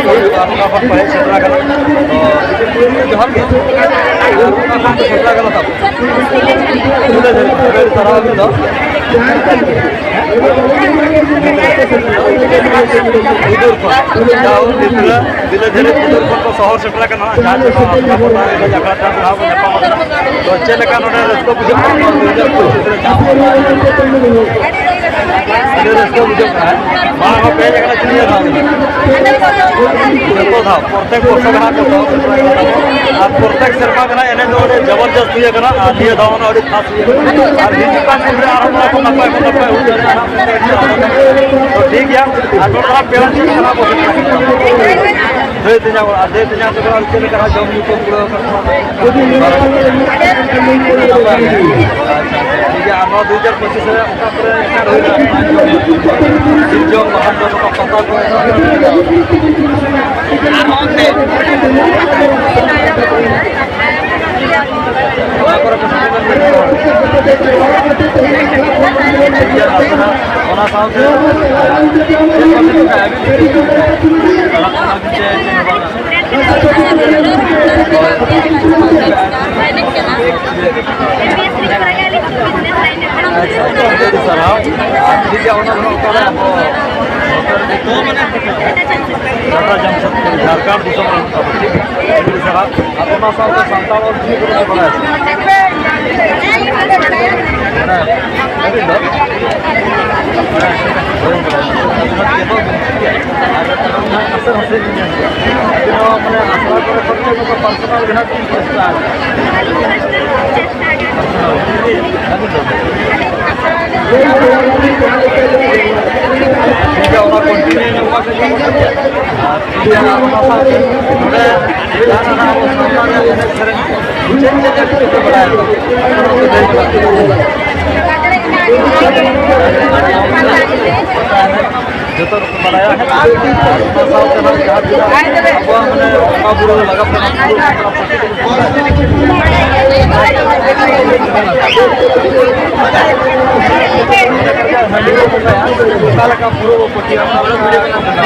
ᱦᱩᱭᱩᱜᱼᱟ, ᱚᱱᱟ ᱠᱷᱚᱱ ᱠᱚ ᱦᱮᱡ ᱥᱮᱴᱮᱨ ᱟᱠᱟᱱᱟ᱾ ᱛᱚ, ᱡᱚᱦᱟᱨ ᱜᱮ᱾ ᱚᱱᱟ ᱠᱷᱚᱱ ᱠᱚ ᱥᱮᱴᱮᱨ ᱟᱠᱟᱱᱟ ᱛᱟᱵᱚ᱾ ᱟᱹᱰᱤ ᱥᱟᱨᱦᱟᱣ ᱟᱹᱵᱤᱱ ᱫᱚ᱾ ᱵᱤᱫᱩᱨ ᱠᱷᱚᱱ, ᱡᱟᱦᱟᱸ ᱩᱱ ᱜᱤᱫᱽᱨᱟᱹ ᱵᱤᱫᱟᱹ ᱫᱷᱟᱹᱨᱤᱡ ᱵᱤᱫᱩᱨ ᱠᱷᱚᱱ ᱠᱚ ᱥᱚᱦᱚᱨ ᱥᱮᱴᱮᱨ ᱟᱠᱟᱱᱟ, ᱡᱟᱦᱟᱸ ᱡᱮ ᱱᱚᱣᱟ ᱟᱥᱲᱟ ᱯᱟᱛᱟ ᱨᱮ ᱟᱠᱷᱲᱟ ᱴᱷᱟᱶ ᱨᱮ ᱵᱚᱱ ᱧᱟᱯᱟᱢ ᱟᱠᱟᱱᱟ᱾ ᱛᱚ, ᱪᱮᱫ ᱞᱮᱠᱟ ᱱᱚᱰᱮ ᱨᱟᱹᱥᱠᱟᱹ ᱵᱩᱡᱷᱟᱹᱜ ᱠᱟᱱᱟ ᱱᱚᱣᱟ ᱫᱩ ᱦᱟᱡᱟᱨ ᱯᱚᱸᱪᱤᱥ ᱨᱮ ᱪᱟᱥ ᱟᱵᱟᱫ? ᱟᱹᱰᱤ ᱨᱟᱹᱥᱠᱟᱹ ᱵᱩᱡᱷᱟᱹᱜ ᱠᱟᱱᱟ᱾ ᱢᱟᱲᱟᱝ ᱦᱚᱸ ᱯᱮ ᱦᱮᱡ ᱟᱠᱟᱱᱟ, ᱪᱮᱫ ᱱᱤᱭᱟᱹ ᱫᱷᱟᱣ ᱜᱮ? ᱡᱚᱛᱚ ᱫᱷᱟᱣ, ᱯᱨᱚᱛᱮᱠ ᱵᱚᱪᱷᱚᱨ ᱜᱮ ᱦᱟᱸᱜ ᱠᱚ ᱫᱚᱦᱚ ᱥᱮᱴᱮᱨ ᱟᱠᱟᱫᱟ ᱛᱟᱵᱚᱱ᱾ ᱟᱨ ᱯᱨᱚᱛᱮᱠ ᱥᱮᱨᱢᱟ ᱜᱮ ᱦᱟᱸᱜ ᱮᱱᱮᱡ ᱫᱚ ᱟᱹᱰᱤ ᱡᱚᱵᱚᱨᱡᱚᱥᱛ ᱦᱩᱭ ᱟᱠᱟᱱᱟ, ᱟᱨ ᱱᱤᱭᱟᱹ ᱫᱷᱟᱣ ᱦᱚᱸ ᱟᱹᱰᱤ ᱠᱷᱟᱥ ᱦᱩᱭ ᱟᱠᱟᱱᱟ᱾ ᱟᱨ ᱦᱤᱡᱩᱜ ᱠᱟᱱ ᱫᱤᱱ ᱨᱮ ᱟᱨᱦᱚᱸ ᱱᱚᱣᱟ ᱠᱷᱚᱱ ᱱᱟᱯᱟᱭ ᱠᱷᱚᱱ ᱱᱟᱯᱟᱭ ᱦᱩᱭ ᱫᱟᱲᱮᱭᱟᱜᱼᱟ ᱦᱟᱸᱜ, ᱢᱮᱱᱛᱮ ᱟᱹᱰᱤ ᱟᱥᱟ ᱢᱮᱱᱟᱜᱼᱟ᱾ ᱛᱚ, ᱴᱷᱤᱠ ᱜᱮᱭᱟ, ᱟᱨ ᱱᱚᱰᱮ ᱦᱟᱸᱜ ᱯᱮᱲᱟ ᱴᱷᱮᱱ ᱠᱷᱚᱱᱟᱜ ᱵᱚᱱ ᱥᱮᱴᱮᱨ ᱟᱠᱟᱱᱟ᱾ ᱫᱟᱹᱭ ᱛᱮᱧᱟᱝ ᱚᱲᱟᱜ, ᱫᱟᱹᱭ ᱛᱮᱧᱟᱝ ᱛᱟᱠᱚ ᱟᱨ ᱪᱮᱫ ᱞᱮᱠᱟ ᱦᱟᱸᱜ ᱡᱚᱢ ᱧᱩ ᱠᱚ ᱠᱩᱲᱟᱹᱣ ᱟᱠᱟᱫ ᱠᱚᱣᱟ? ᱟᱪᱪᱷᱟ, ᱟᱪᱪᱷᱟ, ᱴᱷᱤᱠ ᱜᱮᱭᱟ᱾ ᱟᱨ ᱱᱚᱣᱟ ᱫᱩ ᱦᱟᱡᱟᱨ ᱯᱚᱸᱪᱤᱥ ᱨᱮ ᱚᱠᱟ ᱠᱚᱨᱮ ᱮᱴᱟᱜ ᱦᱩᱭᱱᱟ? ᱥᱤᱨᱡᱚᱱ ᱵᱟᱦᱟ ᱫᱚ ᱱᱚᱝᱠᱟ ᱯᱟᱛᱟ ᱠᱚ ᱮᱴᱟᱜ ᱦᱩᱭᱱᱟ? ᱚᱱᱟ ᱠᱚᱨᱮ ᱠᱚ ᱥᱮᱴᱮᱨ ᱞᱮᱱ ᱜᱮᱭᱟ᱾ ᱴᱷᱤᱠ ᱜᱮᱭᱟ, ᱟᱥᱲᱟ, ᱚᱱᱟ ᱥᱟᱶᱛᱮ ᱪᱮᱫ ᱠᱚ ᱪᱮᱫ ᱠᱚ ᱟᱹᱵᱤᱱ ᱪᱮᱫ ᱠᱚ ᱪᱟᱞᱟᱜ ᱠᱟᱱᱟ ᱵᱤᱱ ᱪᱮ ᱪᱮᱫ ᱦᱚᱸ ᱵᱟᱝᱟ? ᱟᱹᱰᱤ ᱥᱟᱨᱦᱟᱣ᱾ ᱴᱷᱤᱠ ᱜᱮᱭᱟ, ᱚᱱᱟ ᱫᱚ ᱚᱠᱟᱨᱮ ᱟᱵᱚ ᱡᱷᱟᱲᱠᱷᱚᱸᱰ ᱫᱤᱥᱚᱢ ᱨᱮᱱ ᱟᱵᱚ, ᱴᱷᱤᱠ ᱜᱮᱭᱟ? ᱟᱹᱰᱤ ᱥᱟᱨᱦᱟᱣ᱾ ᱟᱨ ᱚᱱᱟ ᱥᱟᱶᱛᱮ ᱥᱟᱱᱛᱟᱲ ᱚᱞ ᱪᱤᱠᱤ ᱠᱚᱫᱚ ᱯᱮ ᱵᱟᱲᱟᱭᱟ ᱥᱮ? ᱦᱮᱸ, ᱟᱹᱵᱤᱱ ᱫᱚ? ᱦᱮᱸ, ᱵᱟᱹᱧ ᱵᱟᱲᱟᱭᱟ᱾ ᱟᱨ ᱱᱟᱥᱮ ᱱᱟᱥᱮ ᱞᱤᱧ ᱧᱮᱞ ᱜᱮᱭᱟ᱾ ᱟᱹᱵᱤᱱ ᱦᱚᱸ ᱢᱟᱱᱮ ᱟᱥᱲᱟ ᱠᱚᱨᱮ ᱠᱷᱚᱱ ᱜᱮ ᱱᱚᱝᱠᱟ personal ᱜᱮ ᱦᱟᱸᱜ ᱵᱤᱱ ᱪᱮᱥᱴᱟᱭᱟ᱾ ᱟᱹᱵᱤᱱ ᱫᱚ? ᱴᱷᱤᱠ ᱜᱮᱭᱟ, ᱚᱱᱟ continue ᱧᱚᱜ ᱠᱟᱛᱮ ᱜᱮ᱾ ᱟᱨ ᱴᱷᱤᱠ ᱜᱮᱭᱟ, ᱚᱱᱟ ᱥᱟᱶᱛᱮ ᱱᱚᱰᱮ ᱡᱟᱦᱟᱸ ᱟᱵᱚ ᱥᱟᱱᱛᱟᱲ ᱨᱮᱭᱟᱜ ᱮᱱᱮᱡ ᱥᱮᱨᱮᱧ ᱪᱮᱫ ᱪᱮᱫ ᱮᱱᱮᱡ ᱠᱚᱯᱮ ᱵᱟᱲᱟᱭᱟ ᱛᱚ? ᱡᱚᱛᱚ ᱠᱚ ᱵᱟᱲᱟᱭᱟ᱾ ᱟᱨ ᱚᱱᱟ ᱥᱟᱶᱛᱮ ᱱᱚᱰᱮ ᱡᱟᱦᱟᱸ ᱛᱤᱱᱟᱹᱜ ᱟᱵᱚᱣᱟᱜ ᱢᱟᱱᱮ ᱵᱚᱸᱜᱟ ᱵᱩᱨᱩ ᱞᱟᱜᱟᱛ ᱠᱟᱱᱟ, ᱯᱩᱨᱟᱹ ᱥᱟᱱᱛᱟᱲ ᱯᱟᱹᱨᱥᱤ ᱛᱮᱜᱮ ᱠᱚ ᱵᱟᱲᱟᱭᱟ᱾ ᱚᱠᱟ ᱞᱮᱠᱟ ᱯᱩᱨᱟᱹ ᱵᱚ ᱯᱟᱹᱛᱭᱟᱹᱜᱼᱟ, ᱚᱱᱟ ᱵᱷᱤᱰᱤᱭᱳ ᱵᱮᱱᱟᱣ ᱠᱟᱱᱟ᱾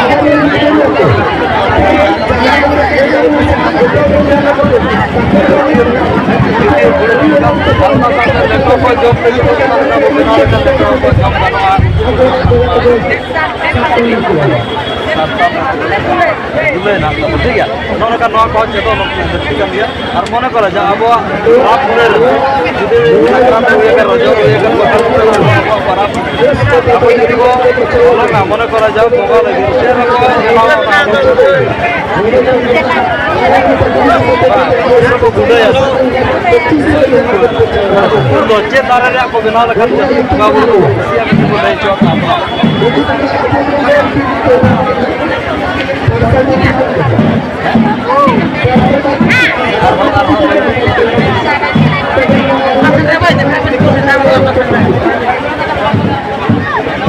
ᱞᱮᱴᱚ ᱠᱚ ᱡᱚᱢ ᱞᱟᱹᱜᱤᱫ ᱚᱠᱟ ᱞᱮᱠᱟ ᱵᱚ ᱵᱮᱱᱟᱣ ᱞᱮᱠᱷᱟᱱ ᱞᱮᱴᱚ ᱠᱚ ᱡᱚᱢ ᱜᱟᱱᱚᱜᱼᱟ᱾ ᱡᱩᱞᱟᱹᱭ ᱱᱟᱦᱟᱜ ᱛᱟᱵᱚ, ᱴᱷᱤᱠ ᱜᱮᱭᱟ᱾ ᱱᱚᱜᱼᱚ ᱱᱚᱝᱠᱟ ᱱᱚᱣᱟ ᱠᱚᱦᱚᱸ ᱪᱮᱫᱚᱜ ᱞᱟᱹᱠᱛᱤ ᱠᱟᱱ ᱜᱮᱭᱟ᱾ ᱟᱨ ᱢᱚᱱᱮ ᱠᱚᱨᱮ ᱡᱮ ᱟᱵᱚᱣᱟᱜ ᱯᱚᱨᱚᱵᱽ ᱯᱩᱱᱟᱹᱭ ᱨᱮ ᱡᱩᱫᱤ ᱥᱟᱠᱨᱟᱛ ᱦᱩᱭ ᱟᱠᱟᱱ, ᱨᱚᱡᱚ ᱦᱩᱭ ᱟᱠᱟᱱ, ᱵᱟᱦᱟ ᱦᱩᱭ ᱟᱠᱟᱱ, ᱟᱵᱚᱣᱟᱜ ᱯᱚᱨᱚᱵᱽ, ᱟᱵᱚ ᱡᱩᱫᱤ ᱵᱚ ᱵᱚᱞᱚᱱᱟ, ᱢᱚᱱᱮ ᱠᱚᱨᱮ ᱡᱮ ᱵᱚᱸᱜᱟ ᱞᱟᱹᱜᱤᱫ ᱪᱮᱫ ᱦᱚᱸ ᱵᱟᱝ ᱠᱚ ᱜᱩᱰᱟᱹᱭᱟ᱾ ᱩᱱᱠᱩ ᱫᱚ ᱪᱮᱫ ᱫᱟᱨᱮ ᱨᱮᱭᱟᱜ ᱠᱚ ᱵᱮᱱᱟᱣ ᱞᱮᱠᱷᱟᱱ ᱡᱟᱹᱥᱛᱤ ᱵᱚᱸᱜᱟ ᱵᱩᱨᱩ ᱠᱚ ᱠᱩᱥᱤᱭᱟᱜᱼᱟ, ᱢᱮᱱᱛᱮ ᱠᱚ ᱞᱟᱹᱭ ᱦᱚᱪᱚ ᱟᱠᱟᱫ ᱵᱚᱱᱟ᱾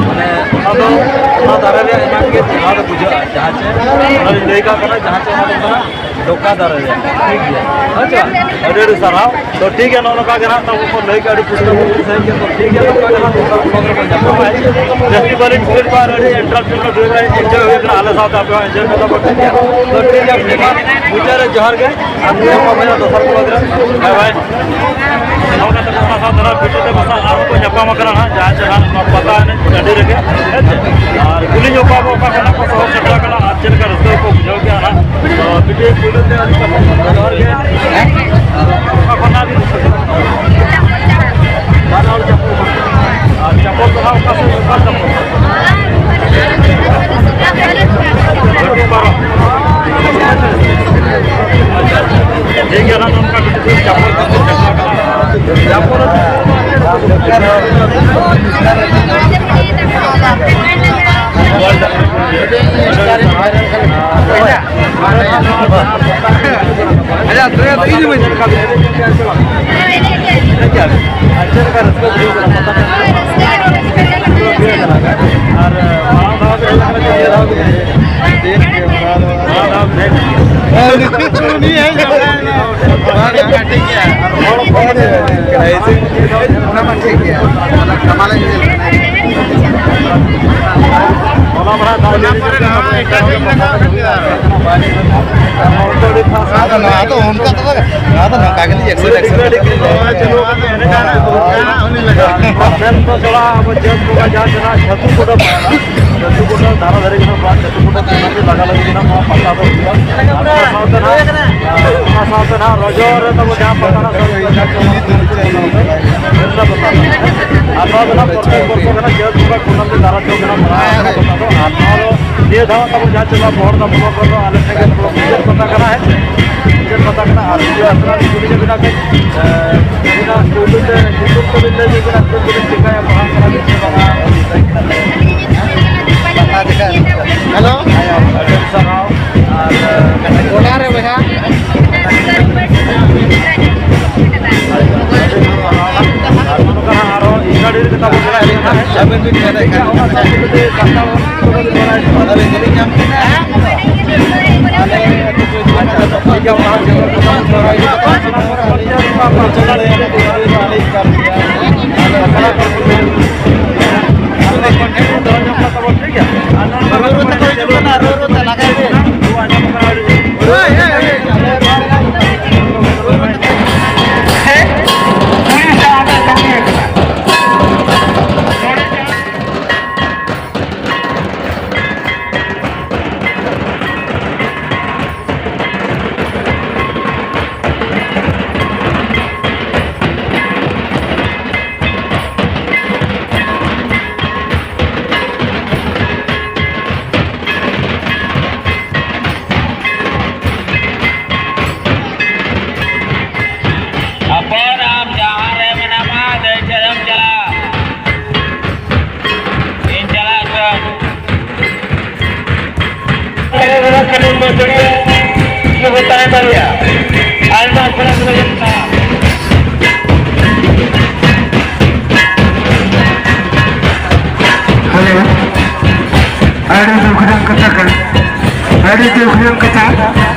ᱢᱟᱱᱮ, ᱚᱱᱟ ᱫᱚ, ᱚᱱᱟ ᱫᱟᱨᱮ ᱨᱮᱭᱟᱜ ᱮᱱᱟᱝ ᱜᱮ ᱪᱮᱦᱨᱟ ᱫᱚ ᱵᱩᱡᱷᱟᱹᱜᱼᱟ᱾ ᱡᱟᱦᱟᱸ ᱪᱮ, ᱚᱱᱟ ᱞᱤᱧ ᱞᱟᱹᱭ ᱠᱟᱜ ᱠᱟᱱᱟ, ᱡᱟᱦᱟᱸ ᱪᱮ ᱚᱱᱟ ᱫᱚ ᱠᱟᱱᱟ ᱰᱚᱠᱟ ᱫᱟᱨᱮ ᱨᱮᱭᱟᱜ, ᱴᱷᱤᱠ ᱜᱮᱭᱟ᱾ ᱟᱪᱪᱷᱟ, ᱟᱹᱰᱤ ᱟᱹᱰᱤ ᱥᱟᱨᱦᱟᱣ᱾ ᱛᱚ, ᱴᱷᱤᱠ ᱜᱮᱭᱟ, ᱱᱚᱜᱼᱚ ᱱᱚᱝᱠᱟ ᱜᱮ ᱱᱟᱦᱟᱜ ᱛᱟᱵᱚ ᱠᱚ ᱞᱟᱹᱭ ᱠᱮᱜᱼᱟ, ᱟᱹᱰᱤ ᱯᱩᱥᱴᱟᱹᱣ ᱯᱩᱥᱴᱟᱹᱣ ᱥᱟᱺᱦᱤᱡ ᱜᱮ᱾ ᱛᱚ, ᱴᱷᱤᱠ ᱜᱮᱭᱟ, ᱱᱚᱝᱠᱟ ᱜᱮ ᱱᱟᱦᱟᱜ ᱫᱚᱥᱟᱨ ᱯᱚᱨᱚᱵᱽ ᱨᱮᱵᱚᱱ ᱧᱟᱯᱟᱢᱟ᱾ ᱡᱟᱹᱥᱛᱤ ᱵᱟᱹᱞᱤᱧ ᱥᱯᱤᱰ ᱠᱚᱣᱟ, ᱟᱹᱰᱤ ᱮᱱᱴᱟᱨᱴᱮᱱᱢᱮᱱᱴ ᱦᱩᱭᱩᱜᱼᱟ, ᱮᱱᱡᱚᱭ ᱦᱩᱭᱩᱜ ᱠᱟᱱᱟ, ᱟᱞᱮ ᱥᱟᱶᱛᱮ ᱟᱯᱮ ᱦᱚᱸ ᱮᱱᱡᱚᱭ ᱯᱮ ᱛᱟᱵᱚ, ᱴᱷᱤᱠ ᱜᱮᱭᱟ? ᱛᱚ, ᱴᱷᱤᱠ ᱜᱮᱭᱟ, ᱢᱟ ᱢᱩᱪᱟᱹᱫ ᱨᱮ ᱡᱚᱦᱟᱨ ᱜᱮ, ᱟᱨ ᱧᱟᱯᱟᱢ ᱦᱩᱭᱩᱜᱼᱟ ᱫᱚᱥᱟᱨ ᱯᱚᱨᱚᱵᱽ ᱨᱮ᱾ ᱵᱟᱭ ᱵᱟᱭ᱾ ᱱᱚᱝᱠᱟ ᱛᱮ ᱚᱱᱟ ᱥᱟᱶᱛᱮ ᱱᱟᱦᱟᱜ ᱵᱷᱤᱰᱤᱭᱳ ᱛᱮ ᱢᱟᱥᱮ ᱟᱨᱦᱚᱸ ᱠᱚ ᱧᱟᱯᱟᱢ ᱟᱠᱟᱱᱟ ᱱᱟᱦᱟᱜ, ᱡᱟᱦᱟᱸ ᱪᱮ ᱱᱟᱦᱟᱜ ᱱᱚᱣᱟ ᱯᱟᱛᱟ ᱮᱱᱮᱡ ᱴᱟᱺᱰᱤ ᱨᱮᱜᱮ, ᱦᱮᱸ ᱪᱮ? ᱟᱨ ᱠᱩᱞᱤ ᱧᱚᱜ ᱠᱚᱣᱟ ᱵᱚ ᱚᱠᱟ ᱠᱷᱚᱱᱟᱜ ᱠᱚ ᱥᱚᱦᱚᱨ ᱥᱮᱴᱮᱨ ᱟᱠᱟᱱᱟ ᱟᱨ ᱪᱮᱫ ᱞᱮᱠᱟ ᱨᱟᱹᱥᱠᱟᱹ ᱠᱚ ᱵᱩᱡᱷᱟᱹᱣ ᱠᱮᱜᱼᱟ ᱱᱟᱦᱟᱜ᱾ ᱛᱚ ᱵᱷᱤᱰᱤᱭᱳ ᱯᱩᱭᱞᱩ ᱛᱮ ᱟᱹᱰᱤ ᱥᱟᱨᱦᱟᱣ, ᱡᱚᱦᱟᱨ ᱜᱮ᱾ ᱚᱠᱟ ᱠᱷᱚᱱᱟᱜ ᱵᱤᱱ ᱥᱮᱴᱮᱨ ᱟᱠᱟᱱᱟ? ᱵᱟᱨ ᱦᱚᱲ ᱪᱟᱯᱚᱞ ᱵᱟᱝ᱾ ᱟᱨ ᱪᱟᱯᱚᱞ ᱫᱚ ᱱᱟᱦᱟᱜ ᱚᱠᱟ ᱥᱮᱫ, ᱚᱠᱟ ᱪᱟᱯᱚᱞ? ᱞᱟᱹᱴᱩ ᱯᱟᱨᱚᱢ᱾ ᱴᱷᱤᱠ ᱜᱮᱭᱟ, ᱱᱚᱜᱼᱚ ᱱᱚᱝᱠᱟ ᱠᱟᱛᱮ ᱪᱟᱯᱚᱞ ᱠᱚ ᱥᱮᱴᱮᱨ ᱟᱠᱟᱱᱟ᱾ ᱪᱟᱯᱚᱞ ᱟᱪᱪᱷᱟ, ᱛᱚᱵᱮ ᱤᱧ ᱦᱚᱸ ᱵᱟᱹᱧ ᱧᱮᱞ ᱠᱟᱜ ᱢᱮᱭᱟ᱾ ᱟᱨ ᱪᱮᱫ ᱞᱮᱠᱟ ᱨᱟᱹᱥᱠᱟᱹ ᱵᱩᱡᱷᱟᱹᱣ ᱠᱟᱱᱟ ᱯᱟᱛᱟ ᱧᱮᱞ? ᱟᱨ ᱢᱟᱲᱟᱝ ᱫᱷᱟᱣ ᱯᱮ ᱦᱮᱡ ᱞᱮᱱᱟ ᱥᱮ ᱱᱤᱭᱟᱹ ᱫᱷᱟᱣ ᱜᱮ? ᱢᱟᱲᱟᱝ ᱫᱷᱟᱣ ᱯᱮ ᱦᱮᱡ ᱞᱮᱱᱟ? ᱩᱱᱤ ᱦᱮᱡ ᱞᱮᱱᱟᱭ᱾ ᱵᱟᱝ, ᱴᱷᱤᱠ ᱜᱮᱭᱟ᱾ ᱚᱱᱟ ᱢᱟ ᱴᱷᱤᱠ ᱜᱮᱭᱟ᱾ ᱠᱟᱢᱟᱞᱮ ᱧᱮᱞ ᱠᱟᱱᱟ᱾ ᱱᱚᱣᱟ ᱫᱚ ᱚᱱᱠᱟ ᱫᱚ ᱵᱟᱝ, ᱱᱚᱣᱟ ᱫᱚ ᱱᱚᱝᱠᱟ ᱜᱮᱞᱤᱧ ᱮᱠᱥᱮᱞ, ᱮᱠᱥᱮᱞ ᱠᱟᱛᱮ ᱞᱤᱧ ᱨᱚᱦᱚᱭ ᱪᱟᱹᱞᱩ ᱟᱠᱟᱫᱟ᱾ ᱮᱱᱮᱡ ᱟᱱᱟᱜ ᱫᱚ ᱚᱱᱠᱟ ᱱᱟᱜ ᱩᱱᱤ ᱞᱮᱠᱟ᱾ ᱟᱵᱮᱱ ᱫᱚ ᱛᱷᱚᱲᱟ ᱟᱵᱚ ᱡᱟᱹᱛ ᱵᱚᱸᱜᱟ ᱡᱟᱦᱟᱸ ᱡᱟᱦᱟᱸ ᱪᱷᱟᱹᱛᱩ ᱠᱚᱫᱚ ᱯᱟᱲᱟᱜᱼᱟ, ᱪᱷᱟᱹᱛᱩ ᱠᱚᱫᱚ ᱫᱷᱟᱨᱟ ᱫᱷᱟᱨᱤ ᱠᱟᱱᱟ, ᱵᱟᱝ ᱪᱷᱟᱹᱛᱩ ᱠᱚᱫᱚ ᱞᱟᱜᱟ ᱞᱟᱹᱜᱤᱫ ᱠᱟᱱᱟ, ᱱᱚᱣᱟ ᱯᱟᱛᱟ ᱫᱚ ᱦᱩᱭᱩᱜᱼᱟ᱾ ᱟᱨ ᱚᱱᱟ ᱥᱟᱶᱛᱮ ᱱᱟᱜ, ᱚᱱᱟ ᱥᱟᱶᱛᱮ ᱱᱟᱜ ᱨᱚᱡᱚ ᱨᱮ ᱛᱟᱵᱚ ᱡᱟᱦᱟᱸ ᱯᱟᱛᱟ ᱱᱟᱜ ᱟᱨ ᱱᱚᱣᱟ ᱫᱚ ᱱᱟᱜ ᱯᱨᱚᱛᱮᱠ ᱵᱚᱨᱥᱚ ᱜᱮ ᱱᱟᱜ ᱪᱟᱹᱛ ᱵᱚᱸᱜᱟ ᱠᱩᱱᱟᱹᱢᱤ ᱫᱟᱨᱟ ᱪᱚᱝ ᱠᱟᱱᱟ, ᱢᱟᱱᱟᱣ ᱠᱟᱱᱟ ᱯᱟᱛᱟ ᱫᱚ᱾ ᱟᱨ ᱱᱚᱣᱟ ᱫᱚ ᱱᱤᱭᱟᱹ ᱫᱷᱟᱣ ᱛᱟᱵᱚ ᱡᱟᱦᱟᱸ ᱪᱟᱞᱟᱣ ᱵᱚᱦᱚᱲ ᱫᱟ ᱵᱚᱞᱚ ᱠᱚᱫᱚ ᱟᱞᱮ ᱴᱷᱮᱱ ᱜᱮ ᱛᱟᱵᱚ ᱢᱩᱪᱟᱹᱫ ᱯᱟᱛᱟ ᱠᱟᱱᱟ, ᱦᱮᱸ ᱥᱮ? ᱢᱩᱪᱟᱹᱫ ᱯᱟᱛᱟ ᱠᱟᱱᱟ᱾ ᱟᱨ ᱱᱤᱭᱟᱹ ᱟᱥᱲᱟ ᱨᱮ ᱠᱩᱞᱤ ᱡᱚᱝ ᱠᱟᱱᱟ ᱠᱟᱹᱡ, ᱮ, ᱟᱹᱵᱤᱱᱟᱜ ᱯᱩᱭᱞᱩ ᱛᱮ ᱧᱩᱛᱩᱢ ᱛᱟᱵᱤᱱ ᱞᱟᱹᱭ ᱧᱚᱜ ᱠᱟᱱᱟ, ᱪᱮᱫ ᱠᱚᱵᱤᱱ ᱪᱤᱠᱟᱹᱭᱟ, ᱯᱟᱲᱦᱟᱜ ᱠᱟᱱᱟ ᱵᱤᱱ ᱥᱮ ᱵᱟᱝᱟ? ᱦᱮᱞᱳ᱾ ᱟᱹᱰᱤ ᱥᱟᱨᱦᱟᱣ᱾ ᱟᱨ, ᱮ, ᱚᱱᱟ ᱨᱮ ᱵᱚᱭᱦᱟ᱾ ᱟᱨ ᱱᱚᱝᱠᱟ ᱦᱟᱸᱜ ᱟᱨᱦᱚᱸ ᱤᱥᱴᱟᱰᱤ ᱨᱮ ᱛᱟᱵᱚᱱ ᱢᱮᱱᱟᱜᱼᱟ᱾ ᱟᱵᱮᱱ ᱵᱤᱱ ᱢᱮᱱᱮᱫ ᱠᱷᱟᱱ ᱚᱱᱟ ᱥᱟᱶ ᱛᱮ ᱡᱩᱫᱤ ᱥᱟᱱᱛᱟᱲ ᱦᱚᱲ ᱠᱚ ᱵᱟᱲᱟᱭ ᱠᱷᱟᱱ᱾ ᱟᱫᱚ ᱞᱤᱧ ᱧᱟᱢ ᱠᱮᱫᱟ᱾ ᱟᱞᱮ ᱟᱹᱛᱩ ᱠᱚ ᱤᱫᱤ ᱠᱟᱛᱮ ᱫᱚ ᱴᱷᱤᱠ ᱜᱮᱭᱟ, ᱚᱱᱟ ᱦᱚᱸ ᱡᱮᱢᱚᱱ ᱡᱚᱛᱚ ᱦᱚᱲ ᱥᱚᱢᱟᱡᱽ ᱨᱮ ᱟᱹᱰᱤ ᱠᱟᱹᱢᱤᱭᱟ᱾ ᱟᱫᱚ ᱚᱱᱟ ᱠᱚ ᱴᱷᱤᱠ ᱜᱮᱭᱟ᱾ ᱟᱨ ᱱᱚᱣᱟ ᱨᱩᱨᱩ ᱛᱮᱠᱚ ᱦᱤᱡᱩᱜ ᱠᱟᱱᱟ, ᱨᱩᱨᱩ ᱛᱮ ᱞᱟᱜᱟᱭ ᱯᱮ᱾ ᱦᱚᱯᱚᱱ, ᱟᱢ ᱡᱟᱦᱟᱸ ᱨᱮ ᱢᱮᱱᱟᱢᱟ, ᱫᱟᱹᱭ ᱴᱷᱮᱱ ᱮᱢ ᱪᱟᱞᱟᱜ᱾ ᱤᱧ ᱪᱟᱞᱟᱜ ᱠᱟᱱ᱾ ᱠᱟᱹᱴᱤᱡ ᱵᱚᱱ ᱫᱩᱲᱩᱵ, ᱤᱭᱟᱹ ᱵᱚᱱ ᱛᱟᱦᱮᱸ ᱫᱟᱲᱮᱭᱟᱜᱼᱟ᱾ ᱟᱭᱢᱟ ᱠᱚᱲᱟ ᱠᱚ ᱞᱟᱹᱜᱤᱫ ᱠᱟᱱᱟ᱾ ᱦᱮᱞᱳ, ᱟᱹᱰᱤ ᱫᱩᱠ ᱨᱮᱱᱟᱜ ᱠᱟᱛᱷᱟ ᱠᱟᱱᱟ, ᱟᱹᱰᱤ ᱫᱩᱠ ᱨᱮᱱᱟᱜ ᱠᱟᱛᱷᱟ᱾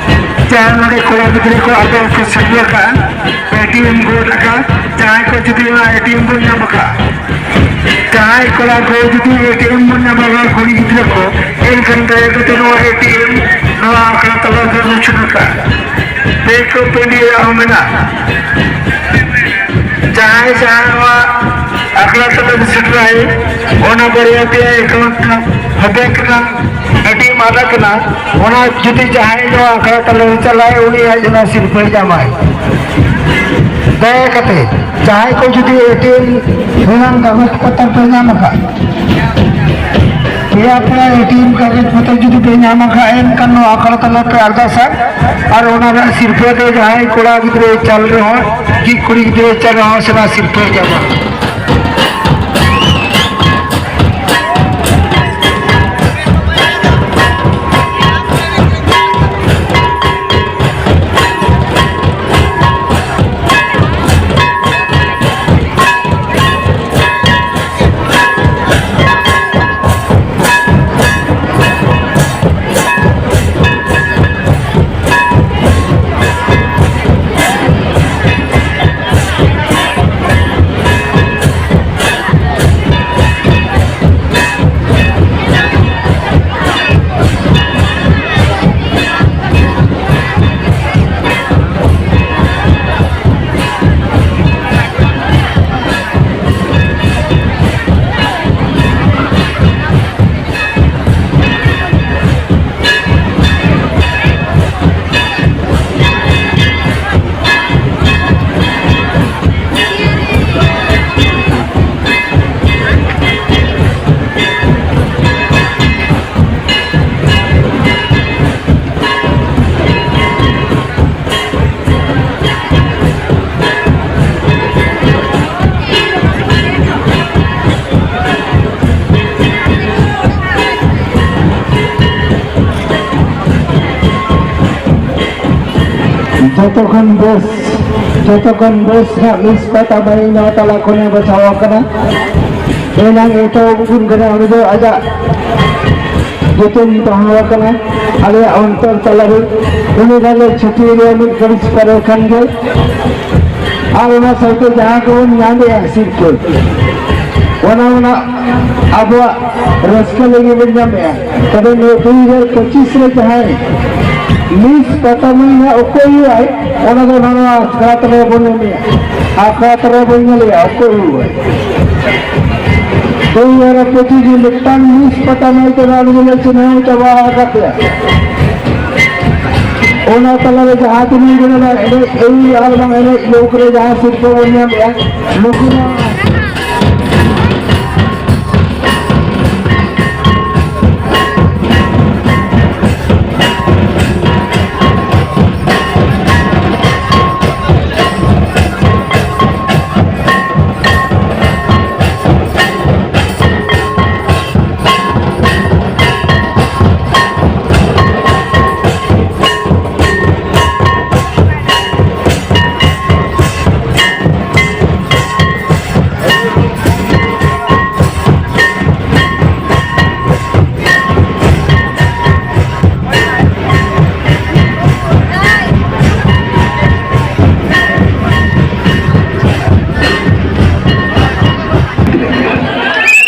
ᱡᱟᱦᱟᱸ ᱱᱚᱰᱮ ᱠᱚᱲᱟ ᱜᱤᱫᱽᱨᱟᱹ ᱠᱚ ᱟᱵᱚ ᱠᱚ ᱥᱮᱴᱮᱨ ᱟᱠᱟᱫᱼᱟ, ᱮᱴᱤᱮᱢ ᱵᱳᱨᱰ ᱟᱠᱟᱫ, ᱡᱟᱦᱟᱸᱭ ᱠᱚ ᱡᱩᱫᱤ ᱚᱱᱟ ᱮᱴᱤᱮᱢ ᱵᱳᱨᱰ ᱧᱟᱢ ᱟᱠᱟᱫᱼᱟ, ᱡᱟᱦᱟᱸᱭ ᱠᱚᱲᱟ ᱠᱚ ᱡᱩᱫᱤ ᱮᱴᱤᱮᱢ ᱵᱚᱱ ᱧᱟᱢᱟ, ᱠᱩᱲᱤ ᱜᱤᱫᱽᱨᱟᱹ ᱠᱚ, ᱮᱱᱠᱷᱟᱱ ᱫᱟᱭᱟ ᱠᱟᱛᱮ ᱱᱚᱣᱟ ᱮᱴᱤᱮᱢ ᱱᱚᱣᱟ ᱟᱠᱷᱲᱟ ᱛᱟᱞᱟ ᱨᱮ ᱢᱩᱪᱟᱹᱫ ᱟᱠᱟᱫ᱾ ᱯᱮ ᱠᱚ ᱯᱤᱸᱰᱤᱭᱟᱜ ᱦᱚᱸ ᱢᱮᱱᱟᱜᱼᱟ᱾ ᱡᱟᱦᱟᱸᱭ ᱡᱟᱦᱟᱸᱭ ᱱᱚᱣᱟ ᱟᱠᱷᱲᱟ ᱛᱟᱞᱟ ᱨᱮ ᱥᱮᱴᱮᱨᱟᱭ, ᱚᱱᱟ ᱵᱟᱨᱭᱟ ᱯᱮᱭᱟ ᱮᱠᱟᱣᱩᱱᱴ ᱨᱮᱱᱟᱜ ᱦᱟᱵᱮᱠ ᱨᱮᱱᱟᱜ ᱦᱟᱹᱴᱤᱧ ᱢᱟᱫᱟ ᱠᱟᱱᱟ, ᱚᱱᱟ ᱡᱩᱫᱤ ᱡᱟᱦᱟᱸᱭ ᱱᱚᱣᱟ ᱟᱠᱷᱲᱟ ᱛᱟᱞᱟ ᱨᱮ ᱪᱟᱞᱟᱜᱼᱟᱭ, ᱩᱱᱤ ᱟᱡ ᱚᱱᱟ ᱥᱤᱨᱯᱟᱹᱭ ᱧᱟᱢᱟᱭ᱾ ᱫᱟᱭᱟ ᱠᱟᱛᱮ ᱡᱟᱦᱟᱸᱭ ᱠᱚ ᱡᱩᱫᱤ ᱮᱴᱤᱮᱢ ᱦᱩᱱᱟᱹᱝ ᱠᱟᱜᱚᱡᱽ ᱯᱚᱛᱨᱚ ᱯᱮ ᱧᱟᱢ ᱟᱠᱟᱫ, ᱯᱮᱭᱟ ᱯᱮᱭᱟ ᱮᱴᱤᱮᱢ ᱠᱟᱜᱚᱡᱽ ᱯᱚᱛᱨᱚ ᱡᱩᱫᱤ ᱯᱮ ᱧᱟᱢ ᱟᱠᱟᱫ, ᱮᱱᱠᱷᱟᱱ ᱱᱚᱣᱟ ᱟᱠᱷᱲᱟ ᱛᱟᱞᱟ ᱯᱮ ᱟᱨᱫᱟᱥᱟ ᱟᱨ ᱚᱱᱟ ᱨᱮᱱᱟᱜ ᱥᱤᱨᱯᱟᱹ ᱫᱚ ᱡᱟᱦᱟᱸᱭ ᱠᱚᱲᱟ ᱜᱤᱫᱽᱨᱟᱹᱭ ᱪᱟᱞ ᱨᱮᱦᱚᱸ ᱠᱤ ᱠᱩᱲᱤ ᱜᱤᱫᱽᱨᱟᱹᱭ ᱪᱟᱞ ᱨᱮᱦᱚᱸ ᱥᱮ ᱱᱚᱣᱟ ᱥᱤᱨᱯᱟᱹᱭ ᱧᱟᱢᱟ᱾ ᱡᱚᱛᱚ ᱠᱷᱚᱱ ᱵᱮᱥ, ᱡᱚᱛᱚ ᱠᱷᱚᱱ ᱵᱮᱥ ᱨᱮᱱᱟᱜ ᱞᱤᱥᱴ ᱯᱟᱛᱟ ᱵᱟᱹᱭ ᱱᱚᱣᱟ ᱛᱟᱞᱟ ᱠᱷᱚᱱᱮ ᱵᱟᱪᱷᱟᱣ ᱟᱠᱟᱱᱟ᱾ ᱮᱱᱟᱝ ᱮᱛᱚᱦᱚᱵ ᱟᱠᱟᱱ ᱠᱟᱱᱟ, ᱩᱱᱤ ᱫᱚ ᱟᱡᱟᱜ ᱧᱩᱛᱩᱢ ᱫᱚᱦᱚ ᱟᱠᱟᱱᱟ ᱟᱞᱮᱭᱟᱜ ᱚᱱᱛᱚᱨ ᱛᱟᱞᱟᱨᱮ᱾ ᱩᱱᱤ ᱞᱟᱹᱜᱤᱫ ᱪᱷᱩᱴᱤ ᱨᱮ ᱢᱤᱫ ᱜᱷᱟᱹᱲᱤᱡ ᱯᱚᱨᱮ ᱠᱷᱟᱱ ᱜᱮ, ᱟᱨ ᱚᱱᱟ ᱥᱟᱶᱛᱮ ᱡᱟᱦᱟᱸ ᱠᱚᱵᱚᱱ ᱧᱟᱢᱮᱜᱼᱟ ᱥᱤᱨᱯᱟᱹ, ᱚᱱᱟ ᱚᱱᱟ ᱟᱵᱚᱣᱟᱜ ᱨᱟᱹᱥᱠᱟᱹ ᱞᱟᱹᱜᱤᱫ ᱵᱚᱱ ᱧᱟᱢᱮᱜᱼᱟ᱾ ᱛᱚᱵᱮ ᱱᱤᱭᱟᱹ ᱫᱩ ᱦᱟᱡᱟᱨ ᱯᱚᱸᱪᱤᱥ ᱨᱮ ᱡᱟᱦᱟᱸᱭ ᱢᱤᱥ ᱯᱟᱛᱟ ᱢᱟᱹᱭ ᱦᱟᱸᱜ ᱚᱠᱚᱭ ᱦᱩᱭᱩᱜᱼᱟᱭ, ᱚᱱᱟ ᱫᱚ ᱱᱚᱣᱟ ᱟᱠᱷᱲᱟ ᱛᱟᱞᱟ ᱨᱮᱵᱚᱱ ᱧᱟᱢᱮᱜᱼᱟ, ᱟᱠᱷᱲᱟ ᱛᱟᱞᱟ ᱨᱮᱵᱚᱱ ᱧᱮᱞᱮᱜᱼᱟ ᱚᱠᱚᱭ ᱦᱩᱭᱩᱜᱼᱟᱭ᱾ ᱫᱩ ᱦᱟᱡᱟᱨ ᱯᱚᱸᱪᱤᱥ ᱨᱮ ᱢᱤᱫᱴᱟᱝ ᱢᱤᱥ ᱯᱟᱛᱟ ᱢᱟᱹᱭ ᱫᱚ ᱱᱚᱣᱟ ᱫᱚ ᱪᱤᱱᱦᱟᱹᱣ ᱪᱟᱵᱟ ᱟᱠᱟᱫ ᱛᱟᱭᱟ᱾ ᱚᱱᱟ ᱛᱟᱞᱟᱨᱮ ᱡᱟᱦᱟᱸ ᱛᱤᱱᱟᱹᱜ ᱜᱮ ᱱᱚᱰᱮ ᱮᱱᱮᱡ ᱟᱹᱭ ᱟᱨ ᱵᱟᱝ ᱮᱱᱮᱡ ᱞᱳᱠ ᱨᱮ ᱡᱟᱦᱟᱸ ᱥᱤᱨᱯᱟᱹ ᱵᱚᱱ ᱧᱟᱢᱮᱜᱼᱟ, ᱱᱩᱠᱩ ᱢᱟ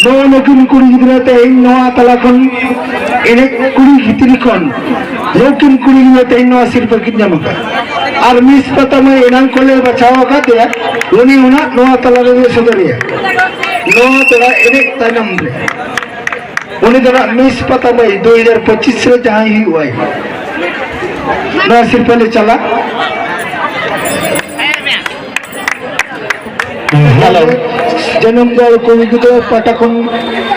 ᱱᱚᱜᱼᱚ ᱱᱩᱠᱤᱱ ᱠᱩᱲᱤ ᱜᱤᱫᱽᱨᱟᱹ ᱛᱮᱦᱮᱧ ᱱᱚᱣᱟ ᱛᱟᱞᱟ ᱠᱷᱚᱱ ᱮᱱᱮᱡ ᱠᱩᱲᱤ ᱵᱷᱤᱛᱨᱤ ᱠᱷᱚᱱ ᱱᱩᱠᱤᱱ ᱠᱩᱲᱤ ᱜᱤᱫᱽᱨᱟᱹ ᱛᱮᱦᱮᱧ ᱱᱚᱣᱟ ᱥᱤᱨᱯᱟᱹ ᱠᱤᱱ ᱧᱟᱢ ᱟᱠᱟᱫ᱾ ᱟᱨ ᱢᱤᱥ ᱯᱟᱛᱟ ᱢᱟᱹᱭ ᱮᱱᱟᱝ ᱠᱷᱚᱱ ᱞᱮ ᱵᱟᱪᱷᱟᱣ ᱟᱠᱟᱫᱮᱭᱟ, ᱩᱱᱤ ᱦᱚᱸ ᱱᱟᱜ ᱱᱚᱣᱟ ᱛᱟᱞᱟ ᱨᱮᱜᱮ ᱥᱚᱫᱚᱨᱮᱭᱟ᱾ ᱱᱚᱣᱟ ᱛᱚᱲᱟ ᱮᱱᱮᱡ ᱛᱟᱭᱱᱚᱢ ᱨᱮ ᱩᱱᱤ ᱫᱚ ᱱᱟᱜ ᱢᱤᱥ ᱯᱟᱛᱟ ᱢᱟᱹᱭ ᱫᱩ ᱦᱟᱡᱟᱨ ᱯᱚᱸᱪᱤᱥ ᱨᱮ ᱡᱟᱦᱟᱸᱭ ᱦᱩᱭᱩᱜ ᱟᱭ, ᱱᱚᱣᱟ ᱥᱤᱨᱯᱟᱹ ᱞᱮ ᱪᱟᱞᱟ᱾ ᱦᱮᱞᱳ᱾ ᱡᱟᱹᱱᱩᱢ ᱫᱚ ᱠᱩᱲᱤ ᱜᱤᱫᱽᱨᱟᱹ ᱯᱟᱦᱴᱟ ᱠᱷᱚᱱ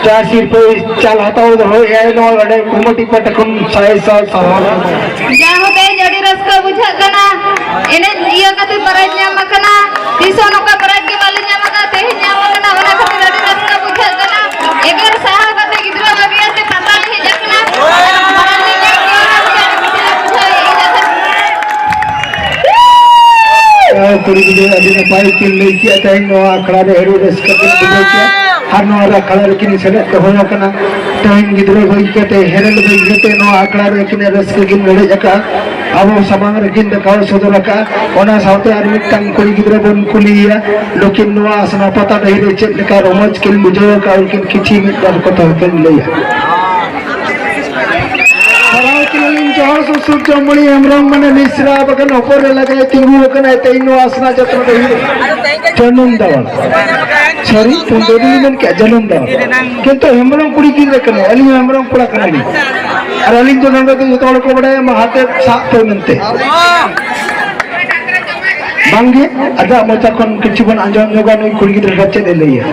ᱡᱟᱦᱟᱸ ᱥᱤᱨᱯᱟᱹ ᱪᱟᱞ ᱦᱟᱛᱟᱣ ᱫᱚᱦᱚᱭᱮᱫᱼᱟᱭ, ᱱᱚᱣᱟ ᱚᱸᱰᱮ ᱠᱚᱢᱤᱴᱤ ᱯᱟᱦᱴᱟ ᱠᱷᱚᱱ ᱥᱟᱭ ᱥᱟᱭ ᱥᱟᱨᱦᱟᱣ᱾ ᱡᱟᱭᱦᱳᱠ, ᱛᱮᱦᱮᱧ ᱟᱹᱰᱤ ᱨᱟᱹᱥᱠᱟᱹ ᱵᱩᱡᱷᱟᱹᱜ ᱠᱟᱱᱟ᱾ ᱮᱱᱮᱡ ᱤᱭᱟᱹ ᱠᱟᱛᱮ ᱯᱨᱟᱭᱤᱡᱽ ᱧᱟᱢ ᱟᱠᱟᱱᱟ᱾ ᱛᱤᱥ ᱦᱚᱸ ᱱᱚᱝᱠᱟ ᱯᱨᱟᱭᱤᱡᱽ ᱜᱮ ᱵᱟᱞᱮ ᱧᱟᱢ ᱟᱠᱟᱫᱟ, ᱛᱮᱦᱮᱧ ᱧᱟᱢ ᱟᱠᱟᱱᱟ, ᱚᱱᱟ ᱠᱷᱟᱹᱛᱤᱨ ᱟᱹᱰᱤ ᱨᱟᱹᱥᱠᱟᱹ ᱵᱩᱡᱷᱟᱹᱜ ᱠᱟᱱᱟ᱾ ᱮᱜᱮᱨ ᱥᱟᱦᱟᱣ ᱠᱟᱛᱮ ᱜᱤᱫᱽᱨᱟᱹ ᱵᱟᱹᱜᱤᱭᱟᱛᱮ ᱯᱟᱛᱟ ᱞᱮ ᱦᱮᱡ ᱟᱠᱟᱱᱟ᱾ ᱟᱨ ᱟᱹᱰᱤ ᱠᱩᱥᱤ ᱞᱮ ᱵᱩᱡᱷᱟᱹᱣᱮᱫᱼᱟ᱾ ᱟᱨ ᱠᱩᱲᱤ ᱜᱤᱫᱽᱨᱟᱹ ᱟᱹᱰᱤ ᱱᱟᱯᱟᱭ ᱠᱤᱱ ᱞᱟᱹᱭ ᱠᱮᱜᱼᱟ, ᱛᱮᱦᱮᱧ ᱱᱚᱣᱟ ᱟᱠᱷᱲᱟ ᱨᱮ ᱟᱹᱰᱤ ᱨᱟᱹᱥᱠᱟᱹ ᱠᱤᱱ ᱵᱩᱡᱷᱟᱹᱣ ᱠᱮᱜᱼᱟ᱾ ᱟᱨ ᱱᱚᱣᱟ ᱟᱠᱷᱲᱟ ᱨᱮᱠᱤᱱ ᱥᱮᱞᱮᱫ ᱫᱚᱦᱚ ᱟᱠᱟᱱᱟ᱾ ᱛᱮᱦᱮᱧ ᱜᱤᱫᱽᱨᱟᱹ ᱵᱟᱹᱜᱤ ᱠᱟᱛᱮ, ᱦᱮᱨᱮᱞ ᱵᱟᱹᱜᱤ ᱠᱟᱛᱮ ᱱᱚᱣᱟ ᱟᱠᱷᱲᱟ ᱨᱮ ᱟᱹᱠᱤᱱᱟᱜ ᱨᱟᱹᱥᱠᱟᱹ ᱠᱤᱱ ᱞᱟᱹᱲᱦᱟᱹᱭ ᱟᱠᱟᱫᱼᱟ᱾ ᱟᱵᱚ ᱥᱟᱢᱟᱝ ᱨᱮᱠᱤᱱ ᱫᱮᱠᱷᱟᱣ ᱥᱚᱫᱚᱨ ᱟᱠᱟᱫᱼᱟ᱾ ᱚᱱᱟ ᱥᱟᱶᱛᱮ ᱟᱨ ᱢᱤᱫᱴᱟᱝ ᱠᱩᱲᱤ ᱜᱤᱫᱽᱨᱟᱹ ᱵᱚᱱ ᱠᱩᱞᱤᱭᱮᱭᱟ, ᱱᱩᱠᱤᱱ ᱱᱚᱣᱟ ᱟᱥᱱᱟ ᱯᱟᱛᱟ ᱰᱟᱹᱦᱤ ᱨᱮ ᱪᱮᱫ ᱞᱮᱠᱟ ᱨᱚᱢᱚᱡᱽ ᱠᱤᱱ ᱵᱩᱡᱷᱟᱹᱣ ᱟᱠᱟᱫᱼᱟ, ᱩᱱᱠᱤᱱ ᱠᱤᱪᱷᱤ ᱢᱤᱫ ᱵᱟᱨ ᱠᱟᱛᱷᱟ ᱦᱚᱸᱠᱤᱱ ᱞᱟᱹᱭᱟ᱾ ᱥᱟᱨᱦᱟᱣ ᱠᱤᱱᱟᱞᱤᱧ ᱡᱚᱦᱟᱨ ᱥᱩᱨ ᱥᱩᱨ ᱡᱚᱢᱚᱬᱤ ᱦᱮᱢᱵᱨᱚᱢ ᱢᱟᱱᱮ ᱢᱤᱥᱨᱟ ᱵᱟᱠᱷᱟᱱ ᱦᱚᱯᱚᱱ ᱨᱮ ᱞᱟᱜᱟᱭ ᱛᱤᱸᱜᱩ ᱟᱠᱟᱱᱟᱭ ᱛᱮᱦᱮᱧ ᱱᱚᱣᱟ ᱟᱥᱱᱟ ᱡᱟᱛᱨᱟ ᱰᱟᱹᱦᱤ ᱨᱮ᱾ ᱡᱟᱹᱱᱩᱢ ᱫᱟᱣᱟᱞ᱾ ᱥᱚᱨᱤ, ᱯᱩᱸᱰᱟᱹ ᱫᱚᱞᱤᱧ ᱢᱮᱱ ᱠᱮᱜᱼᱟ, ᱡᱟᱹᱱᱩᱢ ᱫᱟᱣᱟᱞ᱾ ᱠᱤᱱᱛᱩ ᱦᱮᱢᱵᱨᱚᱢ ᱠᱩᱲᱤ ᱜᱤᱫᱽᱨᱟᱹ ᱠᱟᱱᱟᱭ, ᱟᱹᱞᱤᱧ ᱦᱚᱸ ᱦᱮᱢᱵᱨᱚᱢ ᱠᱚᱲᱟ ᱠᱟᱱᱟᱞᱤᱧ᱾ ᱟᱨ ᱟᱹᱞᱤᱧ ᱫᱚ ᱱᱚᱰᱮ ᱫᱚ ᱡᱚᱛᱚ ᱦᱚᱲ ᱠᱚ ᱵᱟᱲᱟᱭᱟ, ᱢᱟ ᱦᱟᱛᱮ ᱥᱟᱵ ᱯᱮ ᱢᱮᱱᱛᱮ᱾ ᱵᱟᱝᱜᱮ, ᱟᱡᱟᱜ ᱢᱚᱪᱟ ᱠᱷᱚᱱ ᱠᱤᱪᱷᱩ ᱵᱚᱱ ᱟᱸᱡᱚᱢ ᱧᱚᱜᱟ, ᱱᱩᱭ ᱠᱩᱲᱤ ᱜᱤᱫᱽᱨᱟᱹ ᱪᱮᱫ ᱮ ᱞᱟᱹᱭᱟ᱾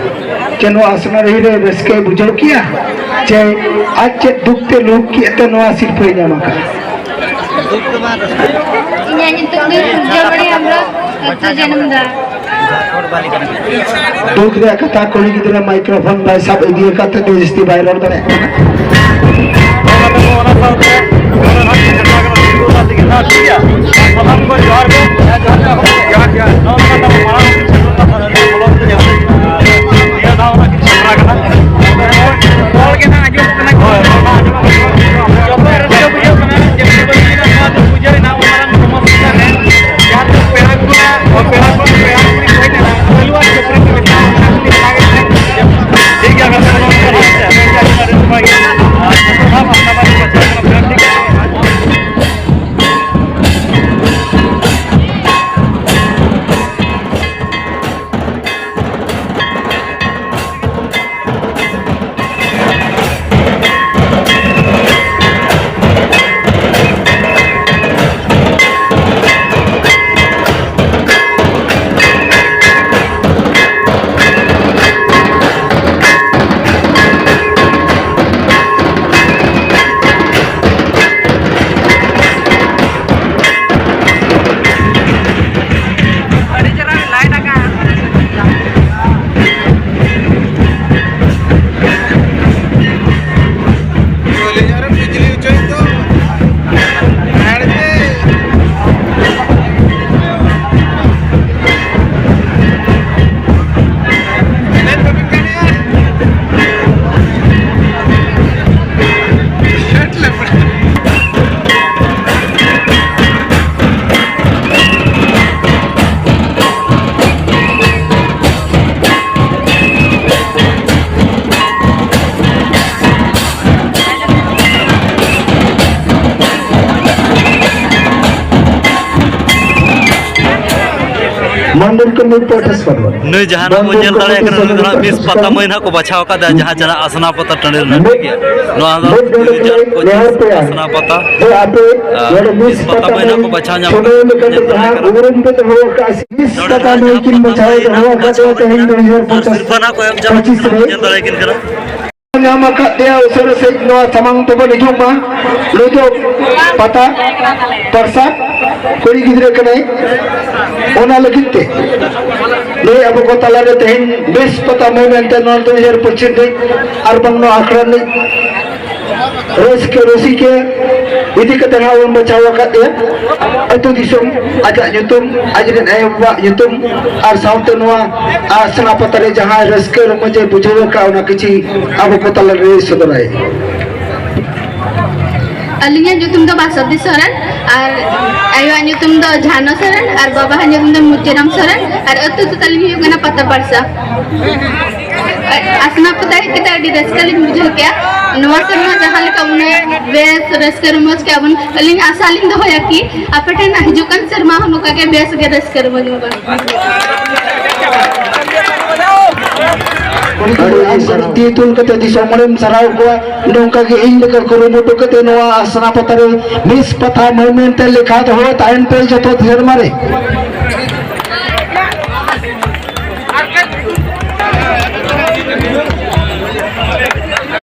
ᱪᱮ ᱱᱚᱣᱟ ᱟᱥᱱᱟ ᱰᱟᱹᱦᱤ ᱨᱮ ᱨᱟᱹᱥᱠᱟᱹᱭ ᱵᱩᱡᱷᱟᱹᱣ ᱠᱮᱜᱼᱟ, ᱪᱮ ᱟᱡ ᱪᱮᱫ ᱫᱩᱠ ᱛᱮ ᱞᱩᱦᱩᱠ ᱠᱮᱜ ᱛᱮ ᱱᱚᱣᱟ ᱥᱤᱨᱯᱟᱹᱭ ᱧᱟᱢ ᱟᱠᱟᱫᱼᱟ? ᱤᱧᱟᱹᱜ ᱧᱩᱛᱩᱢ ᱫᱚ ᱥᱩᱨᱡᱚᱢᱚᱬᱤ ᱦᱮᱢᱵᱨᱚᱢ, ᱟᱹᱛᱩ ᱡᱟᱹᱱᱩᱢ ᱫᱟ᱾ ᱫᱩᱠ ᱨᱮᱭᱟᱜ ᱠᱟᱛᱷᱟ, ᱠᱩᱲᱤ ᱜᱤᱫᱽᱨᱟᱹ ᱢᱟᱭᱠᱨᱳᱯᱷᱳᱱ ᱵᱟᱭ ᱥᱟᱵ ᱤᱫᱤ ᱟᱠᱟᱫ ᱛᱮ ᱡᱟᱹᱥᱛᱤ ᱵᱟᱭ ᱨᱚᱲ ᱫᱟᱲᱮᱭᱟᱜ ᱠᱟᱱᱟ᱾ ᱚᱱᱟ ᱥᱟᱶᱛᱮ ᱱᱚᱰᱮ ᱱᱟᱜ ᱥᱮᱴᱮᱨ ᱟᱠᱟᱱᱟ ᱥᱤᱸᱫᱩᱨ ᱫᱟᱜ ᱛᱮᱜᱮ ᱱᱟᱜ, ᱴᱷᱤᱠ ᱜᱮᱭᱟ? ᱥᱟᱱᱟᱢ ᱠᱚ ᱡᱚᱦᱟᱨ ᱜᱮ᱾ ᱡᱚᱦᱟᱨ, ᱡᱚᱦᱟᱨ᱾ ᱱᱚᱜᱼᱚ ᱱᱚᱝᱠᱟ ᱛᱟᱵᱚ ᱢᱟᱲᱟᱝ ᱥᱮᱴᱮᱨ ᱠᱟᱛᱷᱟ ᱱᱚᱰᱮ ᱵᱚᱞᱚ ᱠᱟᱛᱮ ᱧᱮᱞ ᱦᱩᱭᱩᱜ ᱠᱟᱱᱟ᱾ ᱱᱤᱭᱟᱹ ᱫᱷᱟᱣ ᱚᱱᱟ ᱠᱤᱱ ᱥᱮᱴᱮᱨ ᱟᱠᱟᱱᱟ᱾ ᱨᱚᱲ ᱜᱮ ᱱᱟᱜ ᱟᱸᱡᱚᱢᱚᱜ ᱠᱟᱱᱟ᱾ ᱦᱳᱭ, ᱨᱚᱲ ᱱᱟᱜ ᱟᱸᱡᱚᱢᱚᱜ ᱠᱟᱱᱟ᱾ ᱡᱚᱛᱚ ᱨᱟᱹᱥᱠᱟᱹ ᱵᱩᱡᱷᱟᱹᱜ ᱠᱟᱱᱟ᱾ ᱡᱮ ᱱᱚᱣᱟ ᱫᱚ ᱯᱩᱡᱟᱹ ᱨᱮᱱᱟᱜ ᱢᱟᱨᱟᱝ ᱥᱚᱢᱚᱥᱥᱟ ᱨᱮ ᱡᱟᱦᱟᱸ ᱛᱤᱱᱟᱹᱜ ᱯᱮᱲᱟ ᱠᱚ, ᱯᱮᱲᱟ ᱠᱚ, ᱯᱮᱲᱟ ᱠᱩᱲᱤ ᱠᱚ ᱦᱮᱡ ᱞᱮᱱᱟ, ᱟᱹᱞᱩ ᱟᱨ ᱪᱟᱹᱯᱲᱤ ᱠᱚ ᱵᱮᱱᱟᱣ ᱠᱟᱫᱟ, ᱟᱹᱰᱤ ᱱᱟᱯᱟᱭ ᱜᱮ᱾ ᱴᱷᱤᱠ ᱜᱮᱭᱟ, ᱜᱟᱛᱮ ᱠᱚ, ᱱᱚᱝᱠᱟ ᱜᱮ ᱟᱹᱰᱤ ᱱᱟᱯᱟᱭ ᱜᱮ᱾ ᱟᱨ ᱡᱚᱛᱚ ᱥᱟᱶ ᱟᱯᱱᱟᱨ ᱟᱹᱰᱤ ᱱᱟᱯᱟᱭ ᱜᱮ᱾ ᱴᱷᱤᱠ ᱜᱮᱭᱟ᱾ ᱱᱩᱭ ᱡᱟᱦᱟᱸ ᱱᱟᱜ ᱵᱚᱱ ᱧᱮᱞ ᱫᱟᱲᱮᱭᱟᱜ ᱠᱟᱱᱟ, ᱱᱩᱭ ᱫᱚ ᱱᱟᱜ ᱢᱤᱥ ᱯᱟᱛᱟ ᱢᱟᱹᱭ ᱱᱟᱜ ᱠᱚ ᱵᱟᱪᱷᱟᱣ ᱟᱠᱟᱫᱟ, ᱡᱟᱦᱟᱸ ᱪᱟᱞᱟᱜ ᱟᱥᱱᱟ ᱯᱟᱛᱟ ᱴᱟᱺᱰᱤ ᱨᱮᱱᱟᱜ, ᱴᱷᱤᱠ ᱜᱮᱭᱟ? ᱱᱚᱣᱟ ᱫᱚ ᱫᱩ ᱦᱟᱡᱟᱨ ᱯᱚᱸᱪᱤᱥ ᱟᱥᱱᱟ ᱯᱟᱛᱟ, ᱟᱨ ᱢᱤᱥ ᱯᱟᱛᱟ ᱢᱟᱹᱭ ᱱᱟᱜ ᱠᱚ ᱵᱟᱪᱷᱟᱣ ᱧᱟᱢ ᱟᱠᱟᱫᱟ, ᱧᱮᱞ ᱫᱟᱲᱮᱭᱟᱜ ᱠᱟᱱᱟ᱾ ᱱᱚᱰᱮ ᱱᱟᱜ ᱡᱟᱦᱟᱸ ᱯᱟᱛᱟ ᱢᱟᱹᱭ ᱱᱟᱜ ᱠᱚ ᱵᱟᱪᱷᱟᱣ ᱧᱟᱢ ᱟᱠᱟᱫᱟ, ᱟᱨ ᱥᱤᱨᱯᱷᱟᱹ ᱱᱟᱜ ᱠᱚ ᱮᱢ ᱪᱟᱞᱟᱜ ᱠᱟᱱᱟ, ᱧᱮᱞ ᱫᱟᱲᱮᱭᱟᱠᱤᱱ ᱠᱟᱱᱟ᱾ ᱧᱟᱢ ᱟᱠᱟᱫ ᱛᱮ ᱩᱥᱟᱹᱨᱟ ᱥᱟᱺᱦᱤᱡ ᱱᱚᱣᱟ ᱥᱟᱢᱟᱝ ᱛᱮᱵᱚᱱ ᱦᱤᱡᱩᱜ ᱢᱟ᱾ ᱱᱩᱭ ᱫᱚ ᱯᱟᱛᱟ ᱯᱟᱨᱥᱟ ᱠᱩᱲᱤ ᱜᱤᱫᱽᱨᱟᱹ ᱠᱟᱱᱟᱭ᱾ ᱚᱱᱟ ᱞᱟᱹᱜᱤᱫ ᱛᱮ ᱱᱩᱭ ᱟᱵᱚ ᱠᱚ ᱛᱟᱞᱟᱨᱮ ᱛᱮᱦᱮᱧ ᱵᱮᱥ ᱯᱟᱛᱟ ᱢᱟᱹᱭ ᱢᱮᱱᱛᱮ ᱱᱚᱣᱟ ᱫᱩ ᱦᱟᱡᱟᱨ ᱯᱚᱸᱪᱤᱥ ᱨᱤᱱᱤᱡ ᱟᱨ ᱵᱟᱝ ᱱᱚᱣᱟ ᱟᱠᱷᱲᱟ ᱨᱤᱱᱤᱡ ᱨᱟᱹᱥᱠᱟᱹ ᱨᱩᱥᱤᱠᱟ ᱤᱫᱤ ᱠᱟᱛᱮ ᱱᱟᱦᱟᱜ ᱵᱚᱱ ᱵᱟᱪᱷᱟᱣ ᱟᱠᱟᱫ ᱮᱭᱟ᱾ ᱟᱹᱛᱩ ᱫᱤᱥᱚᱢ, ᱟᱡᱟᱜ ᱧᱩᱛᱩᱢ, ᱟᱡ ᱨᱮᱱ ᱟᱭᱳ ᱵᱟᱵᱟᱣᱟᱜ ᱧᱩᱛᱩᱢ ᱟᱨ ᱥᱟᱶᱛᱮ ᱱᱚᱣᱟ ᱟᱥᱱᱟ ᱯᱟᱛᱟ ᱨᱮ ᱡᱟᱦᱟᱸ ᱨᱟᱹᱥᱠᱟᱹ ᱨᱚᱢᱚᱡᱽ ᱮ ᱵᱩᱡᱷᱟᱹᱣ ᱟᱠᱟᱫ, ᱚᱱᱟ ᱠᱤᱪᱷᱤ ᱟᱵᱚ ᱠᱚ ᱛᱟᱞᱟ ᱨᱮ ᱞᱟᱹᱭ ᱥᱚᱫᱚᱨᱟᱭ᱾ ᱟᱹᱞᱤᱧᱟᱜ ᱧᱩᱛᱩᱢ ᱫᱚ ᱵᱟᱥᱚᱱᱛᱤ ᱥᱚᱨᱮᱱ, ᱟᱨ ᱟᱭᱳᱣᱟᱜ ᱧᱩᱛᱩᱢ ᱫᱚ ᱡᱷᱟᱱᱚ ᱥᱚᱨᱮᱱ, ᱟᱨ ᱵᱟᱵᱟᱣᱟᱜ ᱧᱩᱛᱩᱢ ᱫᱚ ᱢᱩᱪᱤᱨᱟᱢ ᱥᱚᱨᱮᱱ, ᱟᱨ ᱟᱹᱛᱩ ᱫᱚ ᱛᱟᱹᱞᱤᱧ ᱦᱩᱭᱩᱜ ᱠᱟᱱᱟ ᱯᱟᱛᱟ ᱯᱟᱲᱥᱟ᱾ ᱟᱥᱱᱟ ᱯᱟᱛᱟ ᱦᱮᱡ ᱠᱟᱛᱮ ᱟᱹᱰᱤ ᱨᱟᱹᱥᱠᱟᱹ ᱞᱤᱧ ᱵᱩᱡᱷᱟᱹᱣ ᱠᱮᱜᱼᱟ᱾ ᱱᱚᱣᱟ ᱥᱮᱨᱢᱟ ᱡᱟᱦᱟᱸ ᱞᱮᱠᱟ ᱩᱱᱟᱹᱜ ᱵᱮᱥ ᱨᱟᱹᱥᱠᱟᱹ ᱨᱚᱢᱚᱡᱽ ᱠᱮᱜᱼᱟ ᱵᱚᱱ, ᱟᱹᱞᱤᱧ ᱟᱥᱟ ᱞᱤᱧ ᱫᱚᱦᱚᱭᱟ ᱠᱤ ᱟᱯᱮ ᱴᱷᱮᱱ ᱦᱤᱡᱩᱜ ᱠᱟᱱ ᱥᱮᱨᱢᱟ ᱦᱚᱸ ᱱᱚᱝᱠᱟ ᱜᱮ ᱵᱮᱥ ᱜᱮ ᱨᱟᱹᱥᱠᱟᱹ ᱨᱚᱢᱚᱡᱽ ᱵᱚᱱ᱾ ᱟᱹᱰᱤ ᱥᱟᱨᱦᱟᱣ᱾ ᱛᱤ ᱛᱩᱞ ᱠᱟᱛᱮ ᱫᱤᱥᱚᱢ ᱦᱚᱲᱮᱢ ᱥᱟᱨᱦᱟᱣ ᱠᱚᱣᱟ᱾ ᱱᱚᱝᱠᱟ ᱜᱮ ᱤᱧ ᱞᱮᱠᱟ ᱠᱩᱨᱩᱢᱩᱴᱩ ᱠᱟᱛᱮ ᱱᱚᱣᱟ ᱟᱥᱱᱟ ᱯᱟᱛᱟ ᱨᱮ ᱢᱤᱥ ᱯᱟᱛᱟ ᱢᱟᱹᱭ ᱢᱮᱱᱛᱮ ᱞᱮᱠᱷᱟ ᱫᱚᱦᱚ ᱛᱟᱦᱮᱱ ᱯᱮ ᱡᱚᱛᱚ ᱥᱮᱨᱢᱟ ᱨᱮ᱾